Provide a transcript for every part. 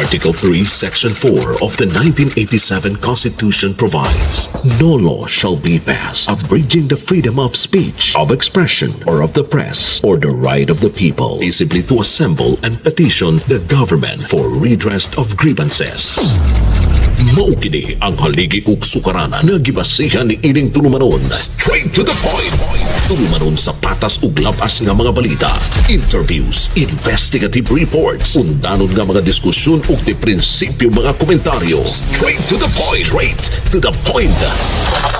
Article 3, Section 4 of the 1987 Constitution provides, "No law shall be passed abridging the freedom of speech, of expression, or of the press, or the right of the people peaceably to assemble and petition the government for redress of grievances." Mao kini ang haligi ug sukaranan nga gibasihan ni ining tulumanon. Straight to the point. Tulumanon sa patas ug labas nga mga balita, interviews, investigative reports, undanon nga mga diskusyon ug di prinsipyo mga komentaryo. Straight to the point. Straight to the point.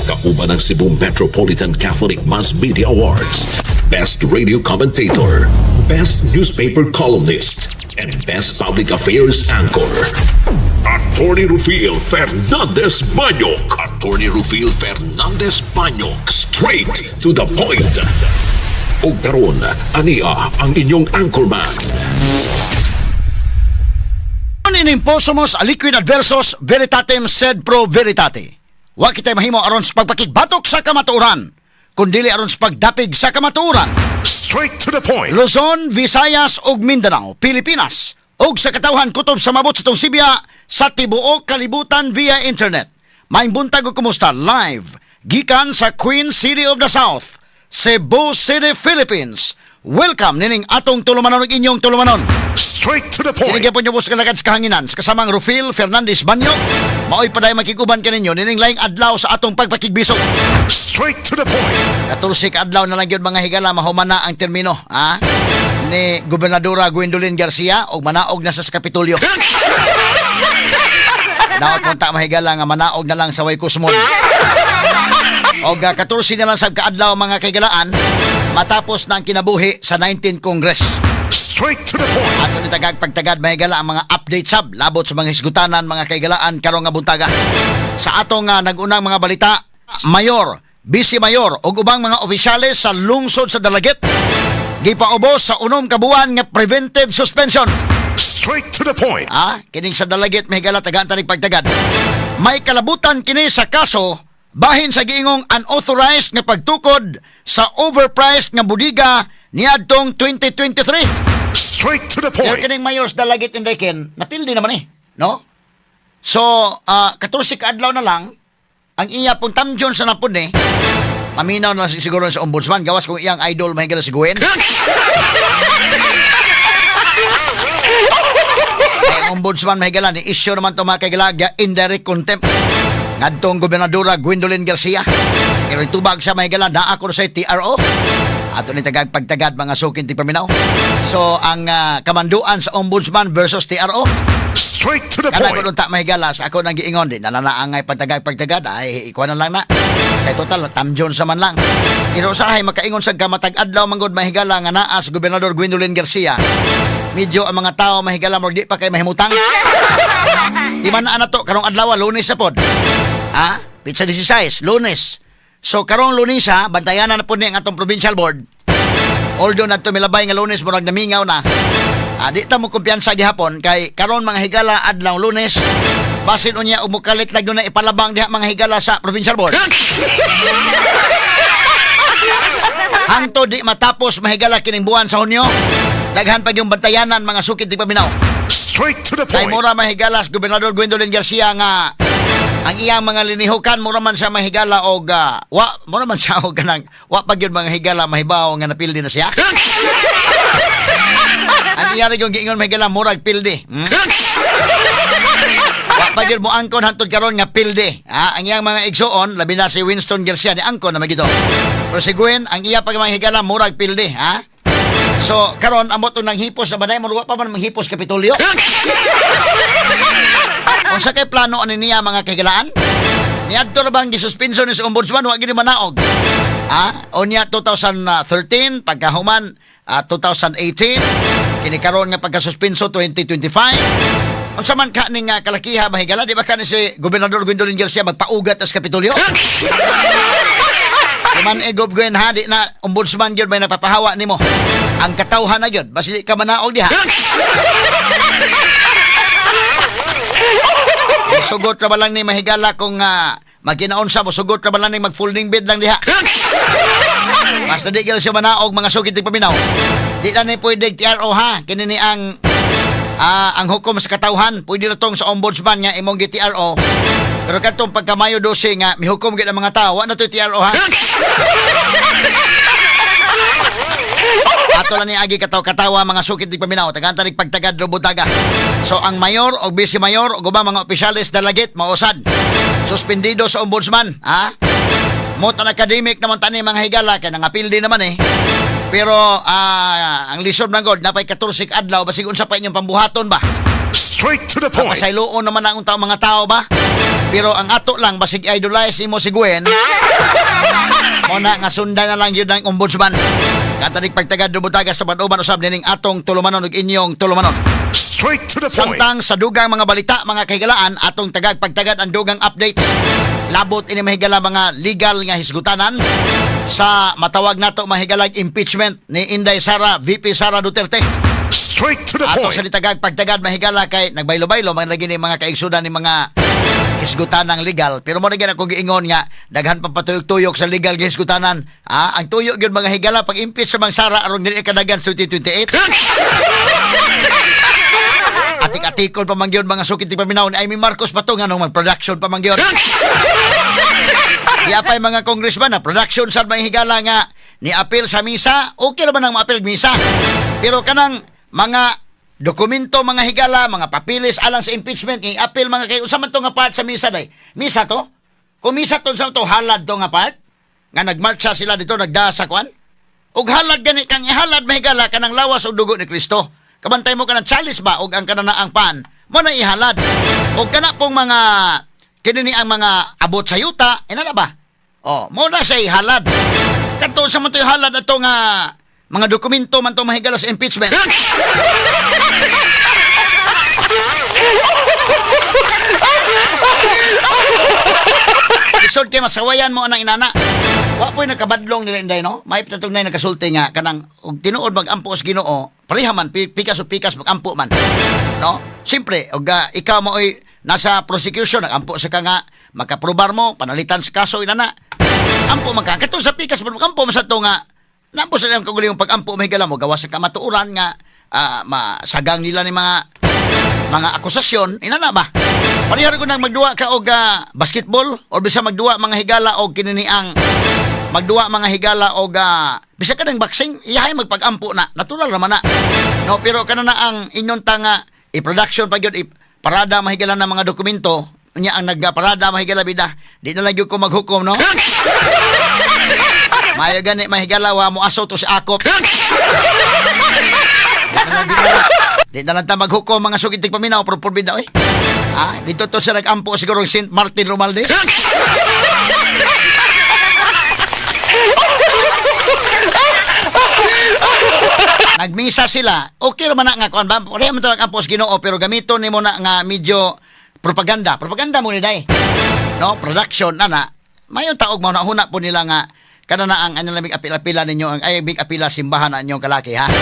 Kauban ang Cebu Metropolitan Catholic Mass Media Awards, Best Radio Commentator, Best Newspaper Columnist, and Best Public Affairs Anchor. Attorney Rufil Fernandez Banyok. Attorney Rufil Fernandez Banyok. Straight to the point. Ug karon, ania ang inyong anchorman. In imposumos aliquid adversos veritatem sed pro veritate. Wa kitay mahimo aron sa pagpakigbatok sa kamatuoran, kundili aron sa pagdapig sa kamatuoran. Straight to the point. Luzon, Visayas ug Mindanao, Pilipinas ug sa katawhan kutob sa mabot sa atong sibya sa tibuok kalibutan via internet. Maayong buntag ug kumusta live gikan sa Queen City of the South, Cebu City, Philippines. Welcome nining atong tulumanon ug inyong tulumanon. Straight to the point. Kini gyapon yung kalagad sa kahanginan sa kasamang Rufil Fernandez Banyo. Maoy paday makiguban kaninyo nining laing adlaw sa atong pagpakigbisog. Straight to the point. 14 ka adlaw na lang gyud, mga higala, mahuman na ang termino, ha, ni Gobernadora Gwendolyn Garcia og manaog na sa Kapitolyo. Daot mo ta, mahigala, nga manaog na lang sa way kusmon. Og 14 na lang sa kaadlaw, mga kaigalaan, matapos na ang kinabuhi sa 19 Congress. Straight to the point. Ato ni tagag pagtagad, mahigala, ang mga update sab labot sa mga hisgutanan, mga kaigalaan, karong nga buntaga. Sa atong nag-unang mga balita, mayor, vice mayor ug ubang mga opisyales sa lungsod sa Dalaguete gipaubos sa 6 ka buwan nga preventive suspension. Straight to the point. Ah, kining sa Dalaguete, mahigala, tagaan tanig pagtagad. May kalabutan kini sa kaso bahin sa giingong unauthorized nga pagtukod sa overpriced nga budiga niadtong 2023. Straight to the Pero point. kining mayor sa Dalaguete, Enriquen, napildi naman eh, no? So, 14 ka adlaw na lang, ang iya pong tamjon sa napod ni, paminaw na lang siguro sa ombudsman, gawas kung iyang idol, mahigala, si Gwen. Kay ang ombudsman, mahigala, ni issue naman ito, mga kaigala, indirect contempt ngadtong Gobernadora Gwendolyn Garcia. Pero itubag sa, mahigala, naa ko sa TRO. Ato ni tagag pagtagad, mga sukin ti paminaw. So ang kamanduan sa ombudsman versus TRO. Straight to the Kana point. ko unta, mahigala, sa ako nang giingon din nalanaangay pagtagad pagtagad ay ikuha na lang na. Kay total tamjon sa man lang. Pero usahay makaingon sa kamatag adlaw manggod, mahigala, nga naa sa Gobernador Gwendolyn Garcia. Medyo ang mga tao, mahigala, mo di pa kay mahimutang. Di man na to karong adlaw, Lunes sa pod. Ha? Petsa 16, Lunes. So karong Lunes ha, bantayanan na po ni ang atong provincial board. Although nadto milabay nga Lunes, murag namingaw na. Ah, di ta mo kumpiyansa gihapon kay karon, mga higala, adlaw Lunes, basin unya umukalit lang na ipalabang diha, mga higala, sa provincial board. Hangtod di matapos, mahigala, kining buwan sa Hunyo. Daghan pa yung bantayanan, mga sukid di paminaw. Straight to the Kay point. mura, mahigala, sa Gobernador Gwendolyn Garcia nga ang iyang mga linihukan mura man siya, mahigala, og wa mura man siya og kanang wa pa gyud, mga higala, mahibaw nga napildi na siya. Ang iya rin yung giingon, mahigala, murag pildi. Wa pa gyud mo angkon hantod karon nga pildi. Ha? Ang iyang mga igsuon, labi na si Winston Garcia, ni angkon na magito. Pero si Gwen, ang iya pag mga higala, murag pildi, ha? So, karon amot nang hipos sa baday, murag wa pa man manghipos Kapitolyo. Unsa kay plano ani niya, mga kahigalaan? Niadto na bang gisuspenso ni sa ombudsman, wa gini manaog? Ha? O niya 2013 pagkahuman 2018, kini karon nga pagkasuspenso 2025. Unsa man ka ning kalakiha, mahigala, di ba ka ni si Gobernador Gwendolyn Garcia magpaugat sa Kapitolyo? Di man egob Gwen ha, di na ombudsman gyud may napapahawa nimo. Ang katawhan na gyud, basi di ka manaog diha. Sugot ra ba lang ni, mahigala, kung magkinaon sa mo, sugot ra ba lang ni mag-folding bed lang diha. Basta di gyud siya manaog, mga sukit di paminaw. Di na ni pwede TRO ha, kini ni ang Ang hukom sa katawhan, pwede na tong sa ombudsman nga imong gi-TRO. Pero kadtong pagka Mayo 12 nga mihukom gid ang mga tao, wa na to TRO ha. Ato lang ni agi kataw-katawa mga sukit di paminaw, tagaan tanig pagtagad robutaga. So ang mayor o vice mayor o ubang mga opisyales dalagit mausad. Suspendido sa ombudsman, ha? Motan academic naman tani mga higala kay nangapil din naman eh. Pero ang lisod man god napay 14 ka adlaw basig unsa pa inyong pambuhaton ba? Straight to the point. Pasayloon naman ang tao mga tao ba? Pero ang ato lang basig idolize imo si Gwen. Mo na nga sundan na lang yun ang ombudsman. Katanig pagtagad dubutaga sa panuban usab nining atong tulumanon ug inyong tulumanon. Straight to the point. Samtang sa dugang mga balita, mga kahigalaan, atong tagag pagtagad ang dugang updates. Labot ini mahigala mga legal nga hisgutanan sa matawag nato mahigalag impeachment ni Inday Sara, VP Sara Duterte. Straight to the Ato point. sa ditagag pagtagad mahigala kay nagbaylo-baylo mga lagi ni mga kaigsunan ni mga hisgutanan legal, pero mo na gyud ako giingon nga daghan pang patuyok-tuyok sa legal nga hisgutanan. Ang tuyok gyud mga higala pag impeach sa Mang Sara aron dili kadagan sa 2028. Atik-atikon pa man gyud mga sukit ti paminaw ni Amy Marcos pa to nganong mag-production pa man gyud. Yapay mga congressman na production sa mga higala nga ni appeal sa misa, okay ra man ang maapil misa. Pero kanang mga dokumento mga higala, mga papilis alang sa impeachment ni appeal mga kay unsa man to nga part sa misa day? Misa to? Kung misa to sa to halad to nga part? Nga nagmarcha sila dito nagdaa sa kwan? Og halad gani kang ihalad mahigala kanang lawas og dugo ni Kristo. Kabantay mo kanang chalice ba og ang kananaang pan, mo na ihalad. Og kana pong mga kini ni ang mga abot sa yuta, inana ba? Oh, mo na siya ihalad. Kadto sa man to ihalad ato nga mga dokumento man to mahigala sa impeachment. Isod kay masawayan mo anang inana. Wa po'y nakabadlong nila inday no. May tatong nay nakasulti nga kanang og tinuod magampo sa Ginoo, pareha man pikas o pikas magampo man. No? Siyempre, og ikaw mo oy nasa prosecution nagampo sa ka nga makaprobar mo panalitan sa kaso inana. Ampo man ka kato sa pikas man magampo man sa to nga nampo sa iyang kagulingong pag-ampo mahigala mo gawas sa kamatuoran nga masagang nila ni mga akusasyon, inana ba? Parehar ko nang magduwa ka og basketball or bisa magduwa mga higala og kininiang magduwa mga higala og bisa ka ng boxing, iyahay magpag-ampo na. Natural naman na. No, pero kana na ang inyong tanga i-production pa gyud parada mahigala ng mga dokumento nya ang nagparada mahigala bida. Di na lang gyud ko maghukom, no? Mayo gani mahigala wa mo aso to si akop. Di na lang ta maghukom mga sukitig paminaw pero porbida oy. Dito to siya nag-ampo siguro St. Martin Romaldes. Nagmisa sila. Okay ra man na nga kuan ba? Pareha man to nag-ampo sa Ginoo pero gamiton nimo na nga medyo propaganda. Propaganda mo ni day. No, production na na. Mayon taog mo na huna po nila nga kana na ang ano lamig apil-apila ninyo ang ay big apila simbahan na inyong kalaki ha.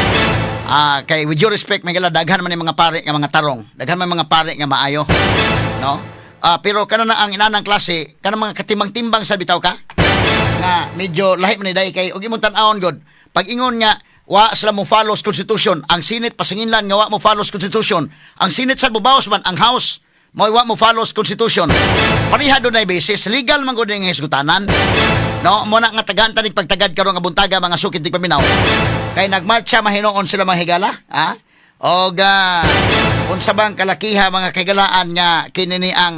Kay with due respect may gala daghan man yung mga pare nga mga tarong. Daghan man mga pare nga maayo. No? Pero kana na ang inanang klase, kana mga katimang-timbang sa bitaw ka nga medyo lahi man ni day kay og imong tan-awon god. Pag ingon nga wa sila mo follow sa constitution, ang Senate pasinginlan nga wa mo follow sa constitution, ang Senate sa bubaos man ang House mo wa mo follow sa constitution. Pareha dunay basis, legal man gud ang hisgutanan. No, mo na nga tagaan tanig pagtagad karon nga buntaga mga sukid di paminaw. Kay nagmarcha mahinoon sila mga higala, ha? Og unsa bang kalakiha mga kahigalaan nga kini ni ang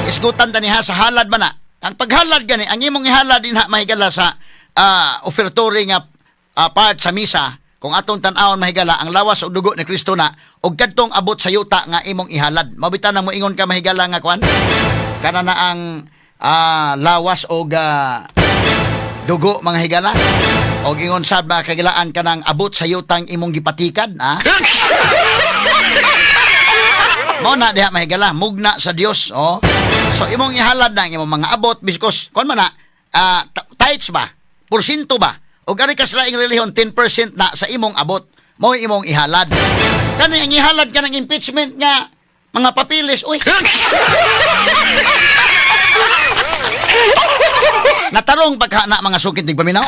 isgutan ta niha sa halad man na. Ang paghalad gani, ang imong ihalad dinha mahigala sa offertory nga part sa misa, kung atong tan-awon mahigala ang lawas ug dugo ni Kristo na og kadtong abot sa yuta nga imong ihalad. Mabita na mo ingon ka mahigala nga kuan. Kana na ang lawas og dugo mga higala. Og ingon sad mga kahigalaan kanang abot sa yutang imong gipatikad, ha? Mao na diha mahigala, mugna sa Dios, oh. So imong ihalad na ang imong mga abot biskos kon man na tithes ba? Porsyento ba? Og ari ka sa laing relihiyon 10% na sa imong abot. Mao imong ihalad. Kani ang ihalad kanang impeachment nga mga papilis, uy. Natarong pagka na mga sukit ni paminaw.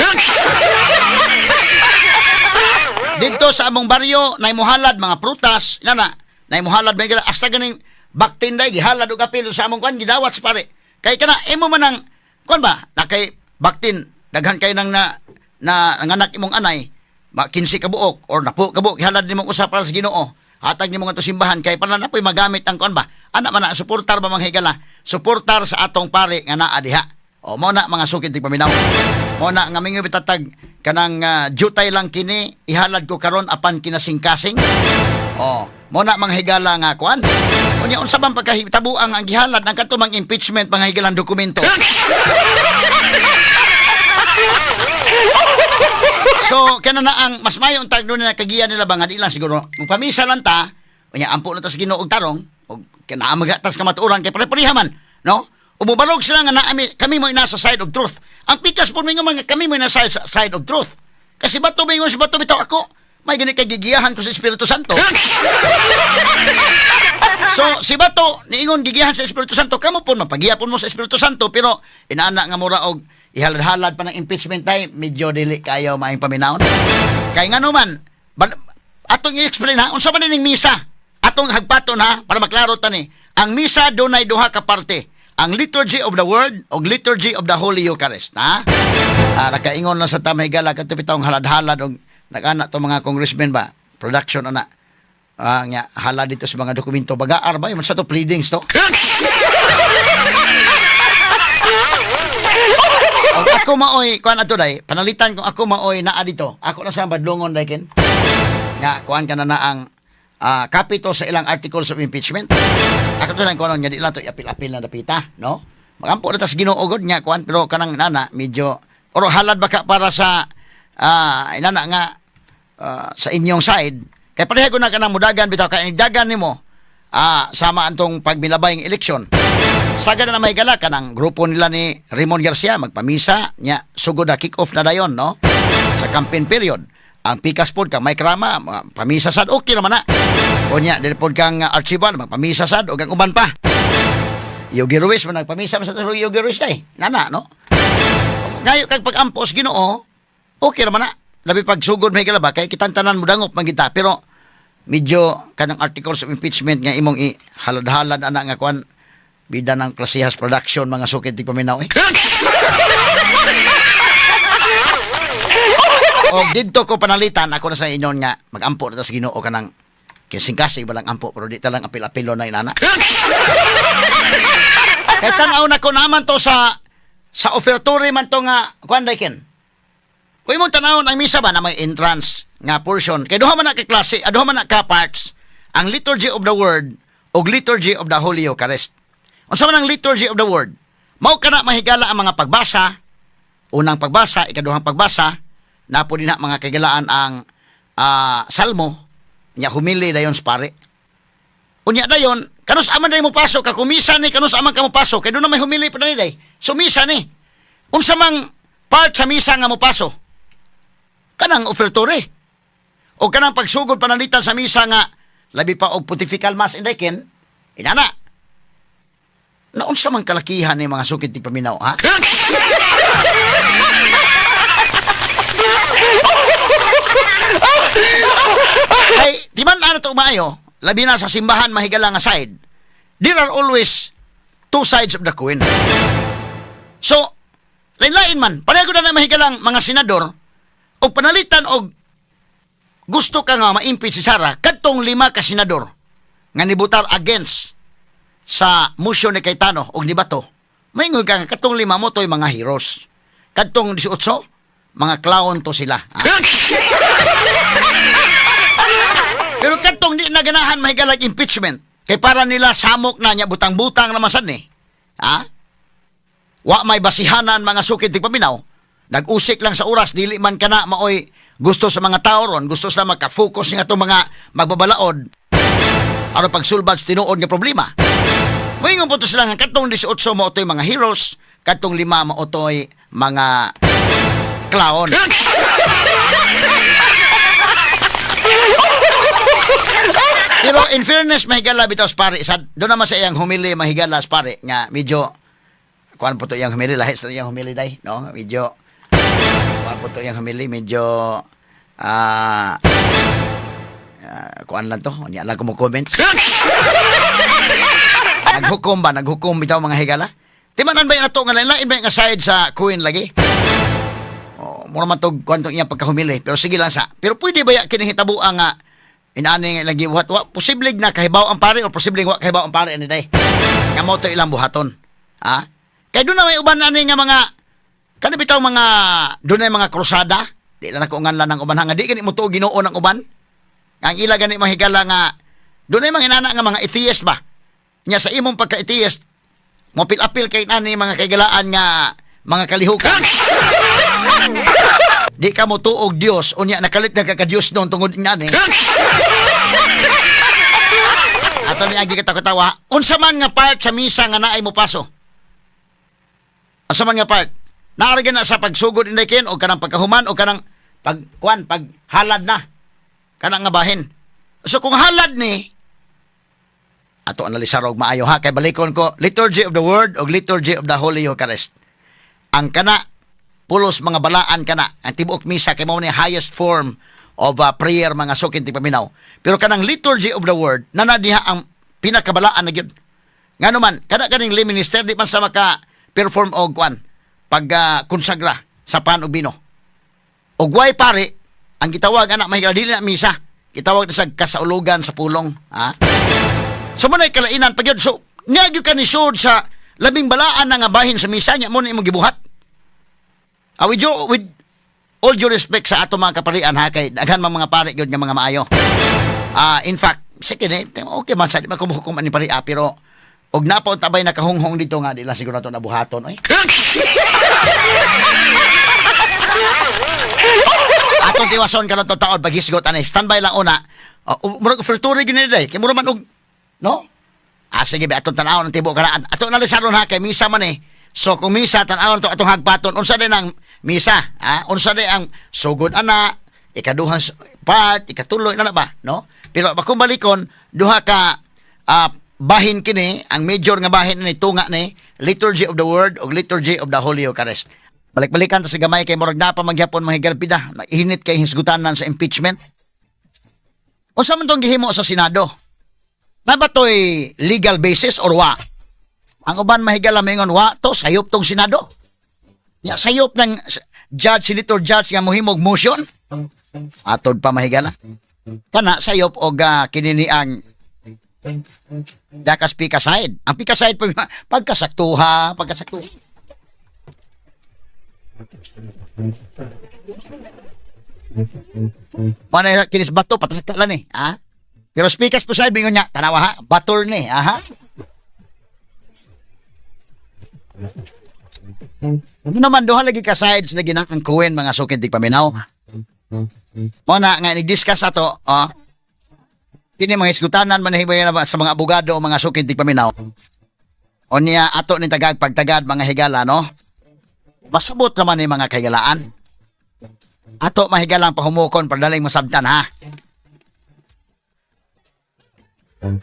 Dito sa among baryo, nay muhalad mga prutas, na na, Na imuhalad may gala hasta ganing baktin day gihalad og apil sa among kuan gidawat sa pare. Kay kana imo man ang kuan ba na kay baktin daghan kay nang na na nanganak imong anay ma 15 ka buok or 10 ka buok gihalad nimong usa para sa Ginoo. Hatag nimo ngadto simbahan kay para na po'y magamit ang kuan ba. Ana man na suportar ba, mga higala? Suportar sa atong pare nga naa diha. O mo na, mga sukid tigpaminaw. Mo na nga mingoy bitatag kanang jutay lang kini ihalad ko karon apan kinasingkasing. Oh, mo na, mga higala, nga kuan. Unya unsa bang pagkahitabuang ang gihalad ang kadto mang impeachment, mga higalang dokumento? So kana na ang mas mayo untag doon na kagiya nila ba nga di lang siguro magpamisa lang ta, unya ampo na ta sa Ginoo og tarong og kanaa magatas kamatuoran kay pare-pareha man, no? Umubalog sila nga naami kami mo nasa side of truth. Ang pikas po mingon mga kami mo nasa side of truth. Kasi bato mingon si bato bitaw ako may gani kay gigiyahan ko sa Espiritu Santo. So si Bato niingon gigiyahan sa Espiritu Santo, kamo pon mapagiya pon mo sa Espiritu Santo, pero inaana nga mura og ihalad-halad pa ng impeachment tay medyo dili kayo maayong paminawon. Kay ngano man atong i-explain ha, unsa man ning misa? Atong hagpaton ha para maklaro ta ni. Ang misa dunay duha ka parte. Ang liturgy of the word o liturgy of the Holy Eucharist, ha? Ah, nakaingon lang sa tamay gala kadto bitawng halad-halad og nag-ana to mga congressmen ba? Production ana. Ah, nga hala dito sa mga dokumento bagaar ba man sa to pleadings to. Og ako maoy kuan ato day, panalitan kung ako maoy naa dito. Ako na sa badlongon day ken. Nga kuan ka na na ang kapito sa ilang articles of impeachment. Ako to lang kuan nga di lang to iapil-apil na dapita, no? Magampo na tas Ginoo gud nga kuan pero kanang nana medyo oro halad baka para sa inana nga sa inyong side kay pareha ko na kanang mudagan bitaw kay dagan nimo sama antong pagbilabay ng eleksyon. Saga na may gala kanang grupo nila ni Raymond Garcia magpamisa nya sugod na kick off na dayon, no, sa campaign period. Ang pikas pod kang Mike Rama mga pamisa sad, okay naman na. Unya dili pod kang Archibald magpamisa sad ug ang uban pa. Yogi Ruiz man nagpamisa man sa Yogi Ruiz day. Nana, no? Ngayo kag pag-ampos Ginoo, okay naman na. Labi pag sugod may galaba kay kitang tanan mo dangop man kita pero medyo kanang articles of impeachment nga imong i halad-halad ana nga kuan bida ng klasihas production, mga sukit di paminaw eh. O didto ko panalitan ako na sa inyon nga magampo na ta sa Ginoo kanang kisingkasing walang ampo pero di ta lang apil-apilo na inana. Kay tan-aw na ko naman to sa offertory man to nga kuan ken. Kung imong tanawon ang misa ba na may entrance nga portion kay duha man na ka klase, duha man na ka parts ang liturgy of the word ug liturgy of the Holy Eucharist. Unsa man ang liturgy of the word? Mao kana, mahigala, ang mga pagbasa, unang pagbasa, ikaduhang pagbasa, napo din na, mga kaigalaan, ang salmo, nya humili dayon sa pare. Unya dayon, kanus aman day mo pasok, ka kumisa ni kanus aman ka mo pasok, kay doon na may humili pa ni day. So misa ni. Unsa mang part sa misa nga mo paso? Kanang offertory. O kanang pagsugod panalitan sa misa nga labi pa og pontifical mass inday ken, inana. Naunsa man kalakihan ni, mga sukit di paminaw, ha? Kay di man ano to maayo, labi na sa simbahan, mahigala, nga side. There are always two sides of the coin. So, lain-lain man. Pareho na na mahigalang mga senador o panalitan og gusto ka nga ma-impeach si Sara, kadtong lima ka senador nga nibutar against sa motion ni Cayetano og ni Bato, maingon ka nga kadtong lima mo to'y mga heroes. Kadtong 18, mga clown to sila. Ha? Pero kadtong di na ganahan, mahigalag, impeachment, kay para nila samok na niya butang-butang naman sad ni. Ha? Wa may basihanan, mga sukid tigpaminaw. Nag-usik lang sa oras, dili man kana maoy gusto sa mga tao ron, gusto sila maka-focus nga itong mga magbabalaod aron pagsulbad sa tinuod nga problema. Moingon po to sila nga katong 18 mao to'y mga heroes, katong lima mao to'y mga clown. Pero in fairness, mahigala bitaw sa pare, sa doon naman sa iyang humili, mahigala sa pare nga medyo kuan po to iyang humili, lahi sa iyang humili day, no? Medyo kuan po to iyang humili, medyo Kuan lang to, unya lang ko mo comment. Naghukom ba? Naghukom bitaw, mga higala? Timanan ba yung ato nga lain ba nga side sa Queen lagi? Oh, mura man tog kuan tong iyang pagkahumili, pero sige lang sa. Pero pwede ba ya kini hitabo nga inaani nga ilang gibuhat? Wa posible na kahibaw ang pare o posible wa kahibaw ang pare ani day. Nga mao to ilang buhaton. Ha? Kay doon na may uban ani nga mga kani bitaw mga dunay mga krusada, di lang ako nganlan ng uban nga di gani mo tuo Ginoo ng uban. Ang ila gani mga higala nga dunay mga inana nga mga atheist ba. Nya sa imong pagka-atheist, mo apil-apil kay nani mga kaigalaan nga mga kalihukan. Di ka mo tuog Dios, unya nakalit na ka ka Dios noon tungod niyan eh. Ato ni agi katawa. Unsa man nga part sa misa nga naay mo paso? Unsa man nga part? Naa na sa pagsugod, Inday Ken, o kanang pagkahuman o kanang pag kuan pag halad na kanang nga bahin. So kung halad ni ato analisar og maayo ha, kay balikon ko Liturgy of the Word o Liturgy of the Holy Eucharist. Ang kana pulos mga balaan kana ang tibuok misa kay mao ni highest form of prayer, mga sukin tigpaminaw. Pero kanang Liturgy of the Word na diha ang pinakabalaan na gyud. Ngano man kada kaning lay minister di man sa maka perform og kuan pag konsagra sa pan ug bino. Og way pare ang gitawag ana, mahigala, dili na misa. Gitawag na sa kasaulugan sa pulong, ha? So mo na kalainan pag yun. So niya gyud ka ni sud sa labing balaan na nga bahin sa misa nya mo na imong gibuhat. With all due respect sa ato mga kaparian ha, kay daghan man mga pare gyud nga mga maayo. In fact, sige eh, okay man sa di man kumuhukom ani pari ah, pero og napa tabay nakahunghong dito nga di lang siguro nato nabuhaton oy. Atong tiwason karon to taod paghisgot ani. Standby lang una. Murag offertory gyud ni day. Kay mura man og no? Sige ba atong tan-awon ang tibuok kana. Ato na lisaron ha, kay misa man eh. So kung misa, tan-awon to atong hagpaton unsa din ang misa, ha? Unsa din ang sugod ana, ikaduhang part, ikatulo na ba, no? Pero kung balikon, duha ka bahin kini, ang major nga bahin ni tunga ni Liturgy of the Word ug Liturgy of the Holy Eucharist. Balik-balikan ta sa gamay kay murag napa magyapon mga higalpida, init kay hisgutanan sa impeachment. Unsa man tong gihimo sa Senado? Na ba to'y legal basis or wa? Ang uban, mahigala, maingon wa to, sayop tong Senado. Ya sayop ng judge, senator judge nga mohimog motion. Atod pa, mahigala. Kana sayop og kinini ang dakas pika side. Ang pika side pa pagkasaktuha, pagkasaktuha. Mana kinis bato pataka lang eh, ha? Pero speakers po side bingon niya, tanawa ha, bator ni, aha. Ano naman duha lagi ka sides na ginakang kuwen, mga sukid tigpaminaw. Mo na nga ni-discuss ato, oh. Kini mga isgutanan man na sa mga abogado o mga sukid tigpaminaw. O niya ato ni tagag pagtagad, mga higala, no. Masabot naman ni mga kahigalaan. Ato mahigalang pahumukon para daling masabtan ha.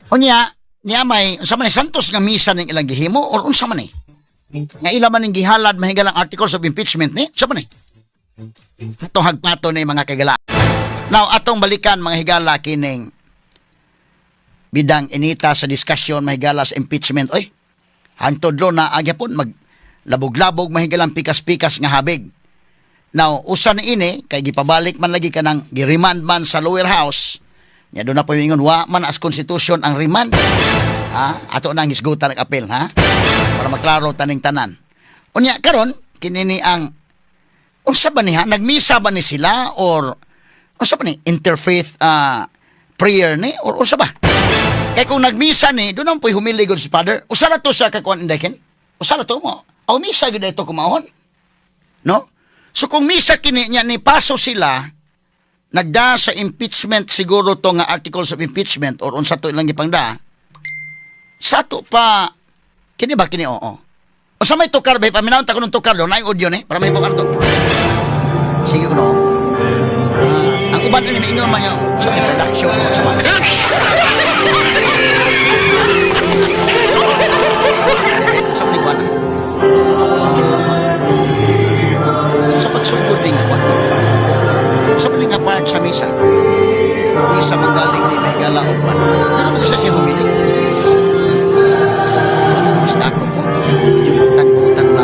Unya, niya may unsa man ni santos nga misa ning ilang gihimo or unsa man ni? Nga ila man ning gihalad, mahigalang, articles of impeachment ni? Unsa man ni? Atong hagpato ni mga kagala. Now, atong balikan, mga higala, kining bidang inita sa discussion, mahigala, sa impeachment. Oy, hantod lo na agyapon mag labog-labog, mahigalang, pikas-pikas nga habig. Now, usa na ini kay gipabalik man lagi kanang giremand man sa lower house. Nya doon na po ingon wa man as constitution ang remand. Ha? Ato na ang hisgutan ng apel ha. Para maklaro taning tanan. Unya karon kinini ang unsa ba niya, nagmisa ba ni sila or unsa ba ni, interfaith prayer ni or unsa ba? Kay kung nagmisa ni, doon ang po'y humiligod si Father. Usa na to sa kakuan, Inday Ken? Usa na to mo. Aw misa gyud ito kumahon. No? So kung misa kini niya ni paso sila nagda sa impeachment siguro to nga articles of impeachment or unsa to ilang gipangda. Sa ato pa kini ba kini, oo. Unsa may tukar ba, paminaw ta kuno tukar do na audio ni para may to. Sige kuno. Ang uban ni maingon man niya sa production sa man. Sa man kuan. Sa pagsugod din nga kuan. Sa man nga part sa misa. Misa manggaling ni mahigala og kwan. Pero mo sa siya humili. Ano mas dako po. Medyo butan-butan na.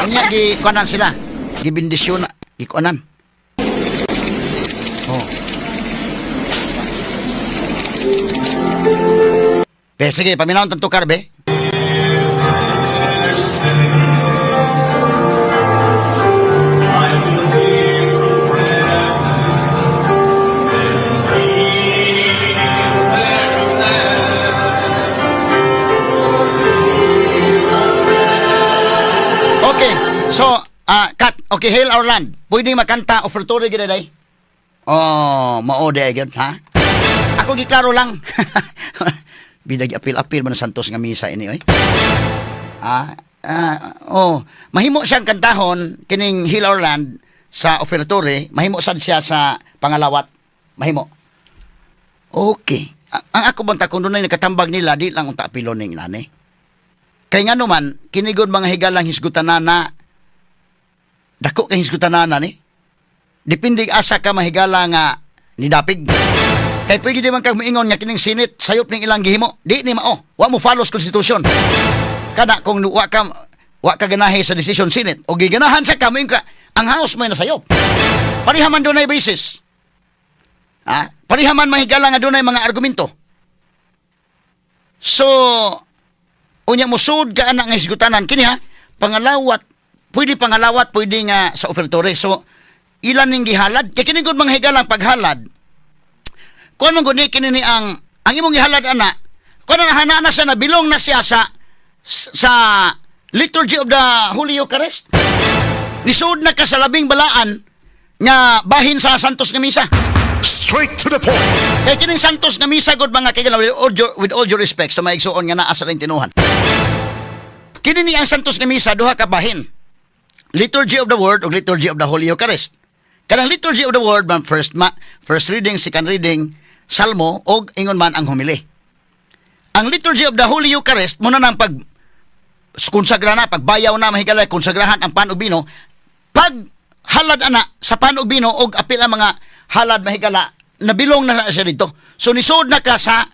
Anya gi kuanan sila. Gibindisyon na gikuanan. Oh. Be, sige, paminawon tang tukar, be. Okay. So, cut. Okay, Hail Our Land. Pwede makanta offertory gid day. Oh, mao di gyud, ha? Ako giklaro lang. Bidag apil-apil man ang Santos nga misa ini oy. Oh, mahimo siyang kantahon kining Hail Our Land sa offertory, mahimo sad siya sa pangalawat. Mahimo. Okay. Ang ako bang kung dunay nakatambag nila di lang unta apilon ning nani. Kay nga naman, kinigod mga higalang hisgutanana, dako kay hisgutanana ni. Depende asa ka mahigala nga nidapig. Kay pwede di man kag moingon nga kining Senate sayop ning ilang gihimo. Di ni mao. Wa mo follow sa konstitusyon. Kana kung wa ka ganahi sa decision Senate o giganahan sa ka moingon ka ang House may nasayop. Pareha man dunay basis. Ha? Pareha man mahigala nga dunay mga argumento. So, unya musud ka anak nga hisgutanan kini ha, pangalawat, pwede pangalawat, pwede nga sa offertory. So, ilan ning gihalad? Kay kini gud mga higalang paghalad. Kuan man gud ni kini ni ang imong gihalad ana, kuan na hana na siya na bilong na siya sa liturgy of the Holy Eucharist. Nisud na ka sa labing balaan nga bahin sa Santos nga misa. Straight to the point. Kay kining Santos nga misa gud mga kaigalan, with all due respect sa mga igsuon nga naa sa laing tinuhan. Kini ni ang Santos nga misa duha ka bahin. Liturgy of the Word ug Liturgy of the Holy Eucharist. Kanang Liturgy of the Word man first reading, second reading, Salmo og ingon man ang homily. Ang Liturgy of the Holy Eucharist muna nang pag konsagra na, pagbayaw na mahigala, konsagrahan ang pan ug bino, pag halad ana sa pan ug bino og apil ang mga halad mahigala, nabilong na siya dito. So nisod na ka sa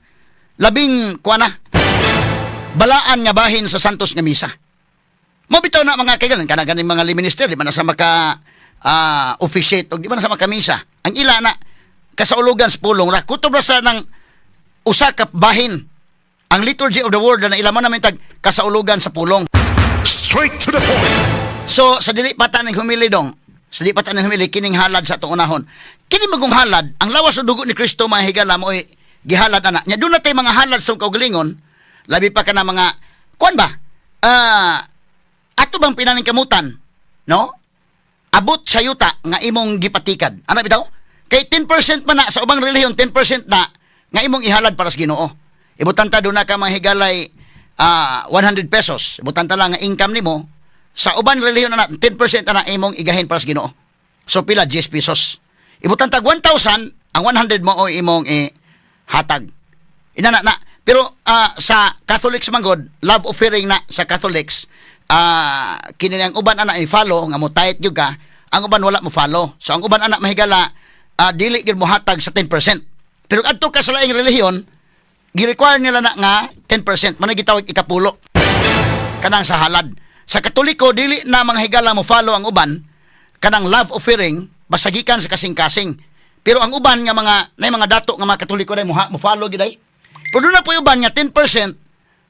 labing kuana balaan nga bahin sa Santos nga misa. Mo bitaw na mga kaigalan kana ganing mga minister di man na sa maka officiate og di man na sa makamisa. Ang ila na kasaulugan sa pulong ra kutob ra sa ng usa ka bahin. Ang Liturgy of the Word na ila man namin tag kasaulugan sa pulong. Straight to the point. So sa dili pa ta ning humili dong, sa dili pa ta ning humili kining halad sa atong unahon. Kini magong halad, ang lawas ug dugo ni Kristo mga higala mo gihalad ana. Nya doon na tay mga halad sa kaugalingon, labi pa kana mga kuan ba? Ato bang pinaningkamutan, no? Abot sa yuta nga imong gipatikad. Ana bitaw? Kay 10% man na sa ubang relihiyon, 10% na nga imong ihalad para sa Ginoo. Ibutan ta doon na ka mga higalay 100 pesos. Ibutan ta lang nga income nimo sa uban relihiyon na 10% na imong igahin para sa Ginoo. So pila 10 pesos. Ibutan tag 1,000, ang 100 mo o imong hatag. Ina na na. Pero sa Catholics man god, love offering na sa Catholics, kini ang uban ana i-follow nga mo tithe gyud ka, ang uban wala mo follow. So ang uban ana mahigala dili gyud mo hatag sa 10%. Pero adto ka sa laing relihiyon, gi-require nila na nga 10%, man gitawag ikapulo kanang sa halad. Sa Katoliko dili na mga higala mo follow ang uban kanang love offering basta gikan sa kasing-kasing. Pero ang uban nga mga nay mga dato nga mga Katoliko day mo follow gid ay. Pero doon na po yung uban nga 10%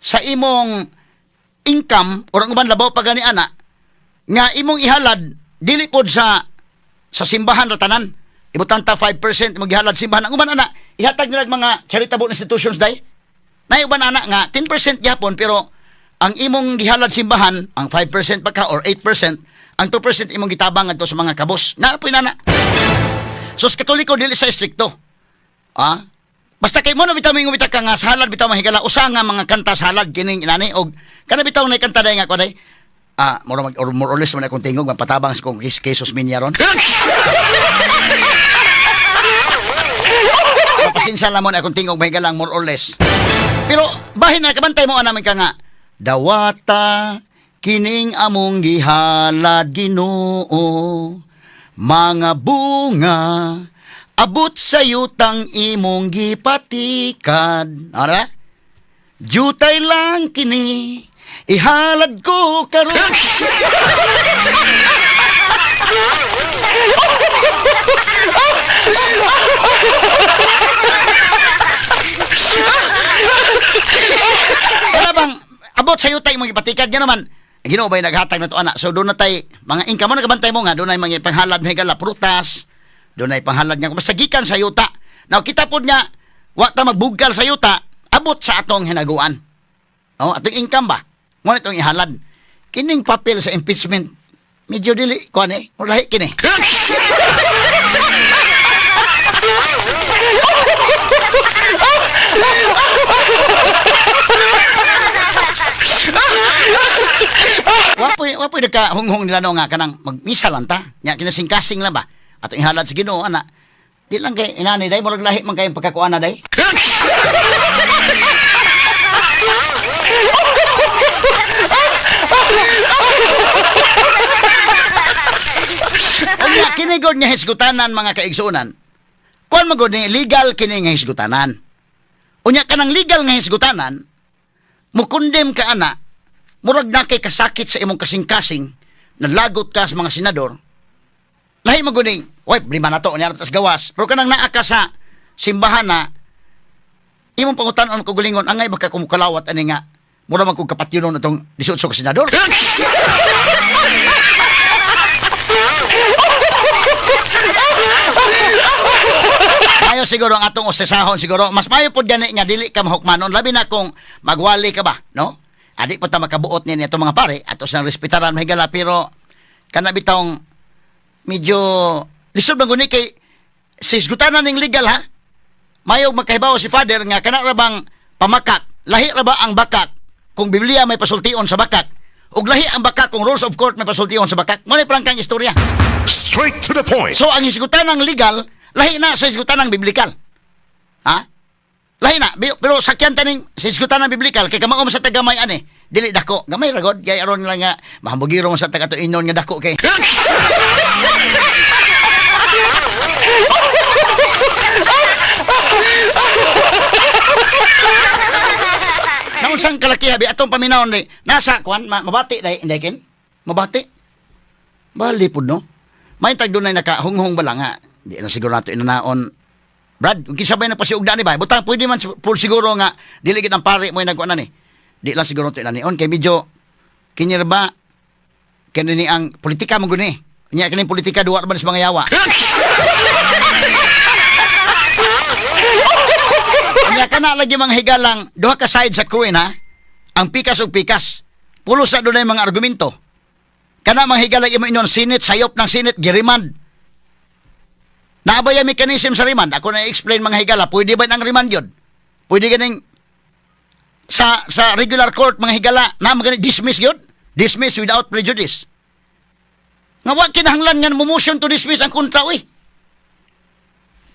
sa imong income or ang uban labaw pa gani ana nga imong ihalad dili pod sa simbahan ra tanan. Ibutan ta 5% imong gihalad simbahan. Ang uban ana ihatag nila mga charitable institutions day. Nay uban ana nga 10% gyapon pero ang imong gihalad simbahan ang 5% pa ka or 8%, ang 2% imong gitabang ngadto sa mga kabos. Naa po inana. So sa Katoliko dili sa istrikto. Basta kay mo na bitaw mingon bitaw ka nga sa halad bitaw mahigala usa nga mga kanta sa halad kining inani og kana bitaw na kanta day nga ko day. Mura mag or more or less man akong tingog mapatabang sa kong Jesus Minya ron. Pasensya lang mo na akong tingog mahigalang more or less. Pero bahin na kabantay mo namin ka nga dawata kining among gihalad Ginoo. Mga bunga abot sa yutang imong gipatikad. Ano ba? Jutay lang kini, ihalad ko karon. Wala bang abot sa yutay imong gipatikad nga naman. Ginoo ba'y naghatag na to, ana? So doon na tay mga income mo, nagabantay mo nga doon ay mga panghalad, mga prutas, doon ay panghalad nga basta gikan sa yuta. Now kita pod nga wa ta magbugkal sa yuta, abot sa atong hinaguan. Oh, atong income ba? Mo itong ihalad. Kining papel sa impeachment medyo dili kuan eh, lahi kini. Wapoy nagkahunghong nila no nga kanang magmisa lang ta. Nya kinasingkasing lang ba? Atong ihalad sa Ginoo ana. Di lang kay inani day, murag lahi man kayong pagkakuana day. Unya kini gud nga hisgutanan, mga kaigsuonan. Kuan man gud ni, legal kini nga hisgutanan. Unya kanang legal nga hisgutanan, mukondem ka ana, murag na kay kasakit sa imong kasing-kasing, nalagot ka sa mga senador. Lahi man gud ni, oy, lima na to, unya tas gawas. Pero kanang naa ka sa simbahan na, imong pangutan-on kaugalingon, angay baka kumukalawat ani nga, mura man kog kapatyonon atong 18 ka senador. Mayo siguro ang atong usesahon siguro. Mas mayo pod gani nga dili ka mahukmanon, labi na kung magwali ka ba, no? Adi po ta makabuot ni atong mga pare, ato silang respetaran, mahigala, pero kana bitawng medyo lisod man guni kay sa hisgutanan ning legal ha. Mayo makahibaw si Father nga kana ra bang pamakak, lahi ra ba ang bakak kung Biblia may pasultion sa bakak ug lahi ang bakak kung rules of court may pasultion sa bakak. Mo ni prangkang istorya. Straight to the point. So ang hisgutan ng legal, lahi na sa hisgutan ng biblikal. Ha? Lahi na, pero sakyan taning sa hisgutan ng biblikal kay kamao sa tagamay ani, dili dako. Gamay ra god kay aron lang nga mahambugiro mo sa taga inon nga dako kay. Naunsang kalaki habi atong paminawon ni nasa kwan mabati dai inday kin? Mabati. Bali pud no. May tag dunay nakahunghong ba lang nga. Di na siguro nato inanaon. Brad, kung kisabay na pa si Ugda ni ba? Butang pwede man po siguro nga dili gid ang pare mo yung nagkuan ni. Di lang siguro nato inanion kay medyo kinir ba kini ni ang politika mo guni. Nya kining politika duwa ra man sa mga yawa. Nya kana lagi mga higalang duha ka side sa coin ha. Ang pikas ug pikas. Pulos sa dunay mga argumento. Kana mga higalang imo inon Senate, sayop ng Senate giremand. Naabay ang mechanism sa remand. Ako na i-explain, mga higala. Pwede ba ang remand yun? Pwede ganing sa regular court, mga higala, na magani dismiss yun? Dismiss without prejudice. Nga wa kinahanglan nga mo motion to dismiss ang kontra uy.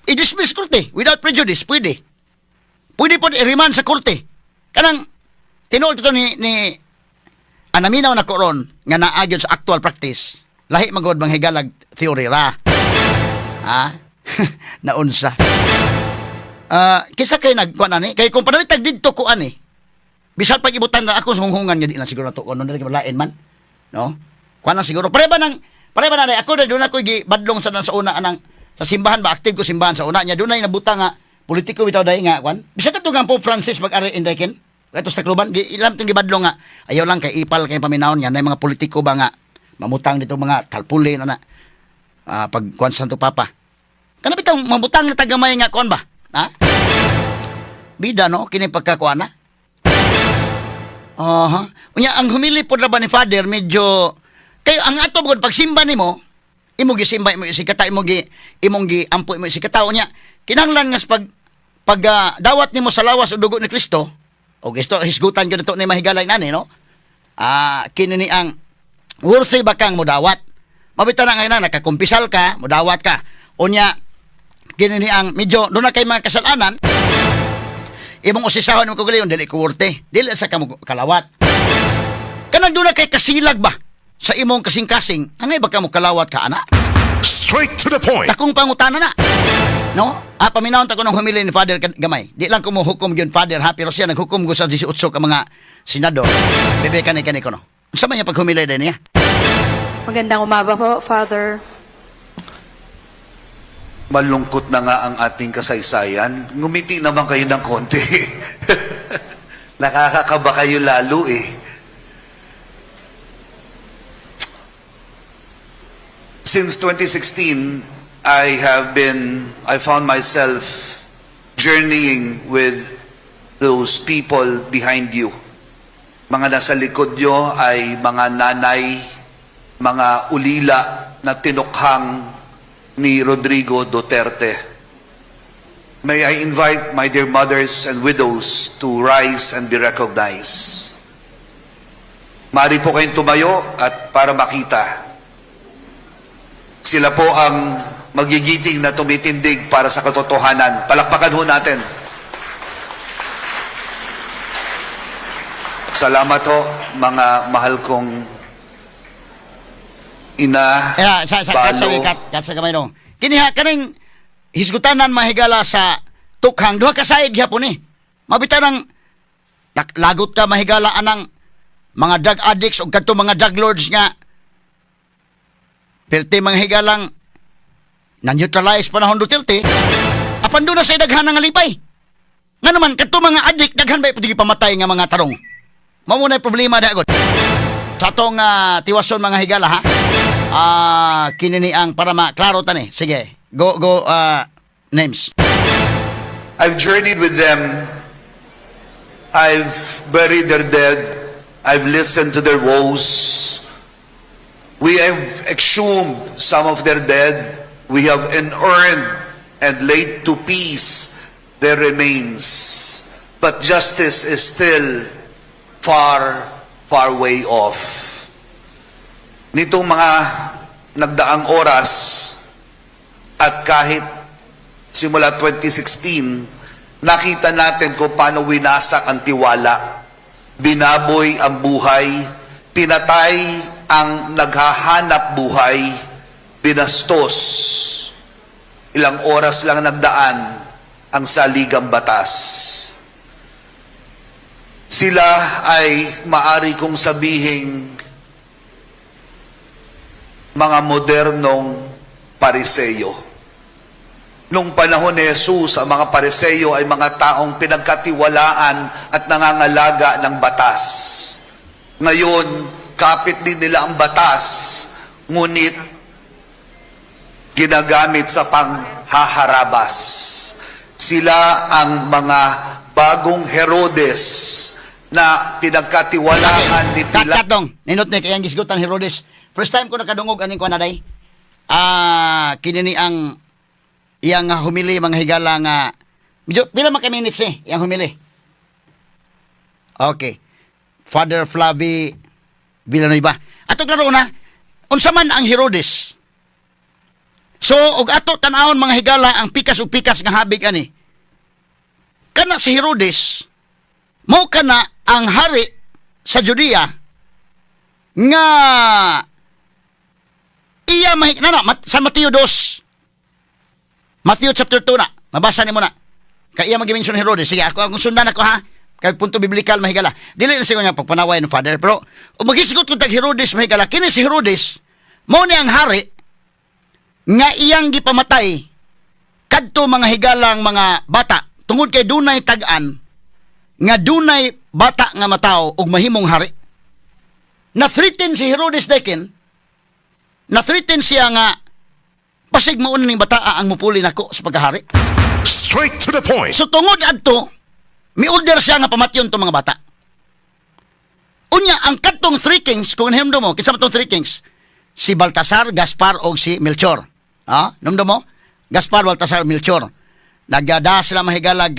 I-dismiss korte without prejudice, pwede. Pwede po i-remand sa korte. Kanang tinuod to ni anaminaw na koron nga naa gyud sa actual practice. Lahi magod mga higalag theory ra. Ha? Naunsa. Ah, kisa kay nagkuan ani? Kay kung panalitag didto ko ani. Bisan pag ibutan na ako sa hunghungan nga di lang siguro nato kuno dili lain man. No? Kuan lang siguro. Pare ba na ako na doon ako gibadlong sa una anang sa simbahan ba, active ko simbahan sa una niya dunay nabutang nga politiko bitaw dai nga kuan. Bisan kadto nga Pope Francis mag-ari inday ken. Kato sa Tacloban, gi ilam ting gibadlong nga ayaw lang kay ipal kay paminawon nga nay mga politiko ba nga mamutang dito mga tarpaulin ana pag kuan Santo Papa. Kana bitaw mamutang na tagamay nga kuan ba? Ha? Bida no kini pagkakuan na. Aha. Unya ang humili pod ra ba ni Father medyo kayo ang ato gud pagsimba nimo, imo gisimba imo isikata, imong gi ampo imo isikata, unya kinahanglan nga sa pag pag dawat nimo sa lawas o dugo ni Kristo o gisto hisgutan gyud to ni mahigalay nani no. Ah, kini ni ang worthy ba kang modawat? Mabita na ngayon na nakakumpisal ka, modawat ka. Unya kini ni ang medyo doon na kay mga kasalanan, imong usisahon mo kagalingon, dili ko worthy, dili sa kamo kalawat. Kanang doon na kay kasilag ba sa imong kasing-kasing, angay ba ka mo kalawat ka ana? Straight to the point. Dakong pangutana na. No? Ah, paminawon ta ko ng humili ni Father gamay. Di lang ko mo hukom gyud, Father, ha, pero siya naghukom ko sa 18 ka mga senador. Bebe, kani kani ko no. Unsa man niya paghumili din niya? Magandang umaga po, Father. Malungkot na nga ang ating kasaysayan. Ngumiti naman kayo ng konti. Nakakakaba kayo lalo eh. Since 2016, I found myself journeying with those people behind you. Mga nasa likod nyo ay mga nanay, mga ulila na tinukhang ni Rodrigo Duterte. May I invite my dear mothers and widows to rise and be recognized. Maaari po kayong tumayo at para makita. Sila po ang magigiting na tumitindig para sa katotohanan. Palakpakan ho natin. Salamat ho, mga mahal kong ina, Kaya sa kat sa balo. Kat, kat sa gamay dong. Kini ha, kaning hisgutanan mahigala sa tukhang duha ka side gyapon ni. Mabita nang lagot ka mahigala anang mga drug addicts o kadto mga drug lords nga perti mga higalang na-neutralize panahon Duterte, apan doon na sa daghan nga lipay. Nga naman, kadto mga addict, daghan ba pwede pamatay nga mga tarong? Mao na problema da gud. Sa atong tiwason, mga higala, ha. Ah, kini ni ang para maklaro tani. Sige, go go names. I've journeyed with them. I've buried their dead. I've listened to their woes. We have exhumed some of their dead. We have inurned and laid to peace their remains. But justice is still far, far way off. Nitong mga nagdaang oras at kahit simula 2016, nakita natin kung paano winasak ang tiwala, binaboy ang buhay, pinatay ang naghahanap buhay, binastos. Ilang oras lang nagdaan ang saligang batas. Sila ay maari kong sabihing mga modernong Pariseyo. Nung panahon ni Jesus, ang mga Pariseyo ay mga taong pinagkatiwalaan at nangangalaga ng batas. Ngayon, kapit din nila ang batas, ngunit ginagamit sa panghaharabas. Sila ang mga bagong Herodes na pinagkatiwalaan ni Kat Pilato. Kat dong. Ninot ni kayang gisgutan Herodes. First time ko nakadungog aning kuan aday. Ah, kini ni ang iyang humili, mga higala, nga medyo pila man ka minutes eh iyang humili. Okay. Father Flavi Villanueva. Ato klaro na unsa man ang Herodes. So og ato tan-awon, mga higala, ang pikas ug pikas nga habig ani. Kana si Herodes mao kana ang hari sa Judea nga iya mahi na na sa Mateo 2, Matthew chapter 2 na mabasa nimo na kay iya magi-mention Herodes. Sige, ako akong sundan ako ha, kay punto biblical, mahigala. Dili na siguro nga pagpanaway ng Father, pero ug maghisgot ko tag Herodes, mahigala, kini si Herodes mao ni ang hari nga iyang gipamatay kadto mga higalang mga bata tungod kay dunay tag-an nga dunay bata nga mataw og mahimong hari. Na-threaten si Herodes Dekin, na-threaten siya nga basig mauna ning bataa ang mupuli nako sa pagkahari. Straight to the point. So tungod adto, mi-order siya nga pamatyon tong mga bata. Unya, ang kadtong three kings, kung hinumdum mo, kinsa man tong three kings? Si Baltasar, Gaspar o si Melchor. Ha? Hinumdum mo? Gaspar, Baltasar, Melchor. Nagada sila mahigalag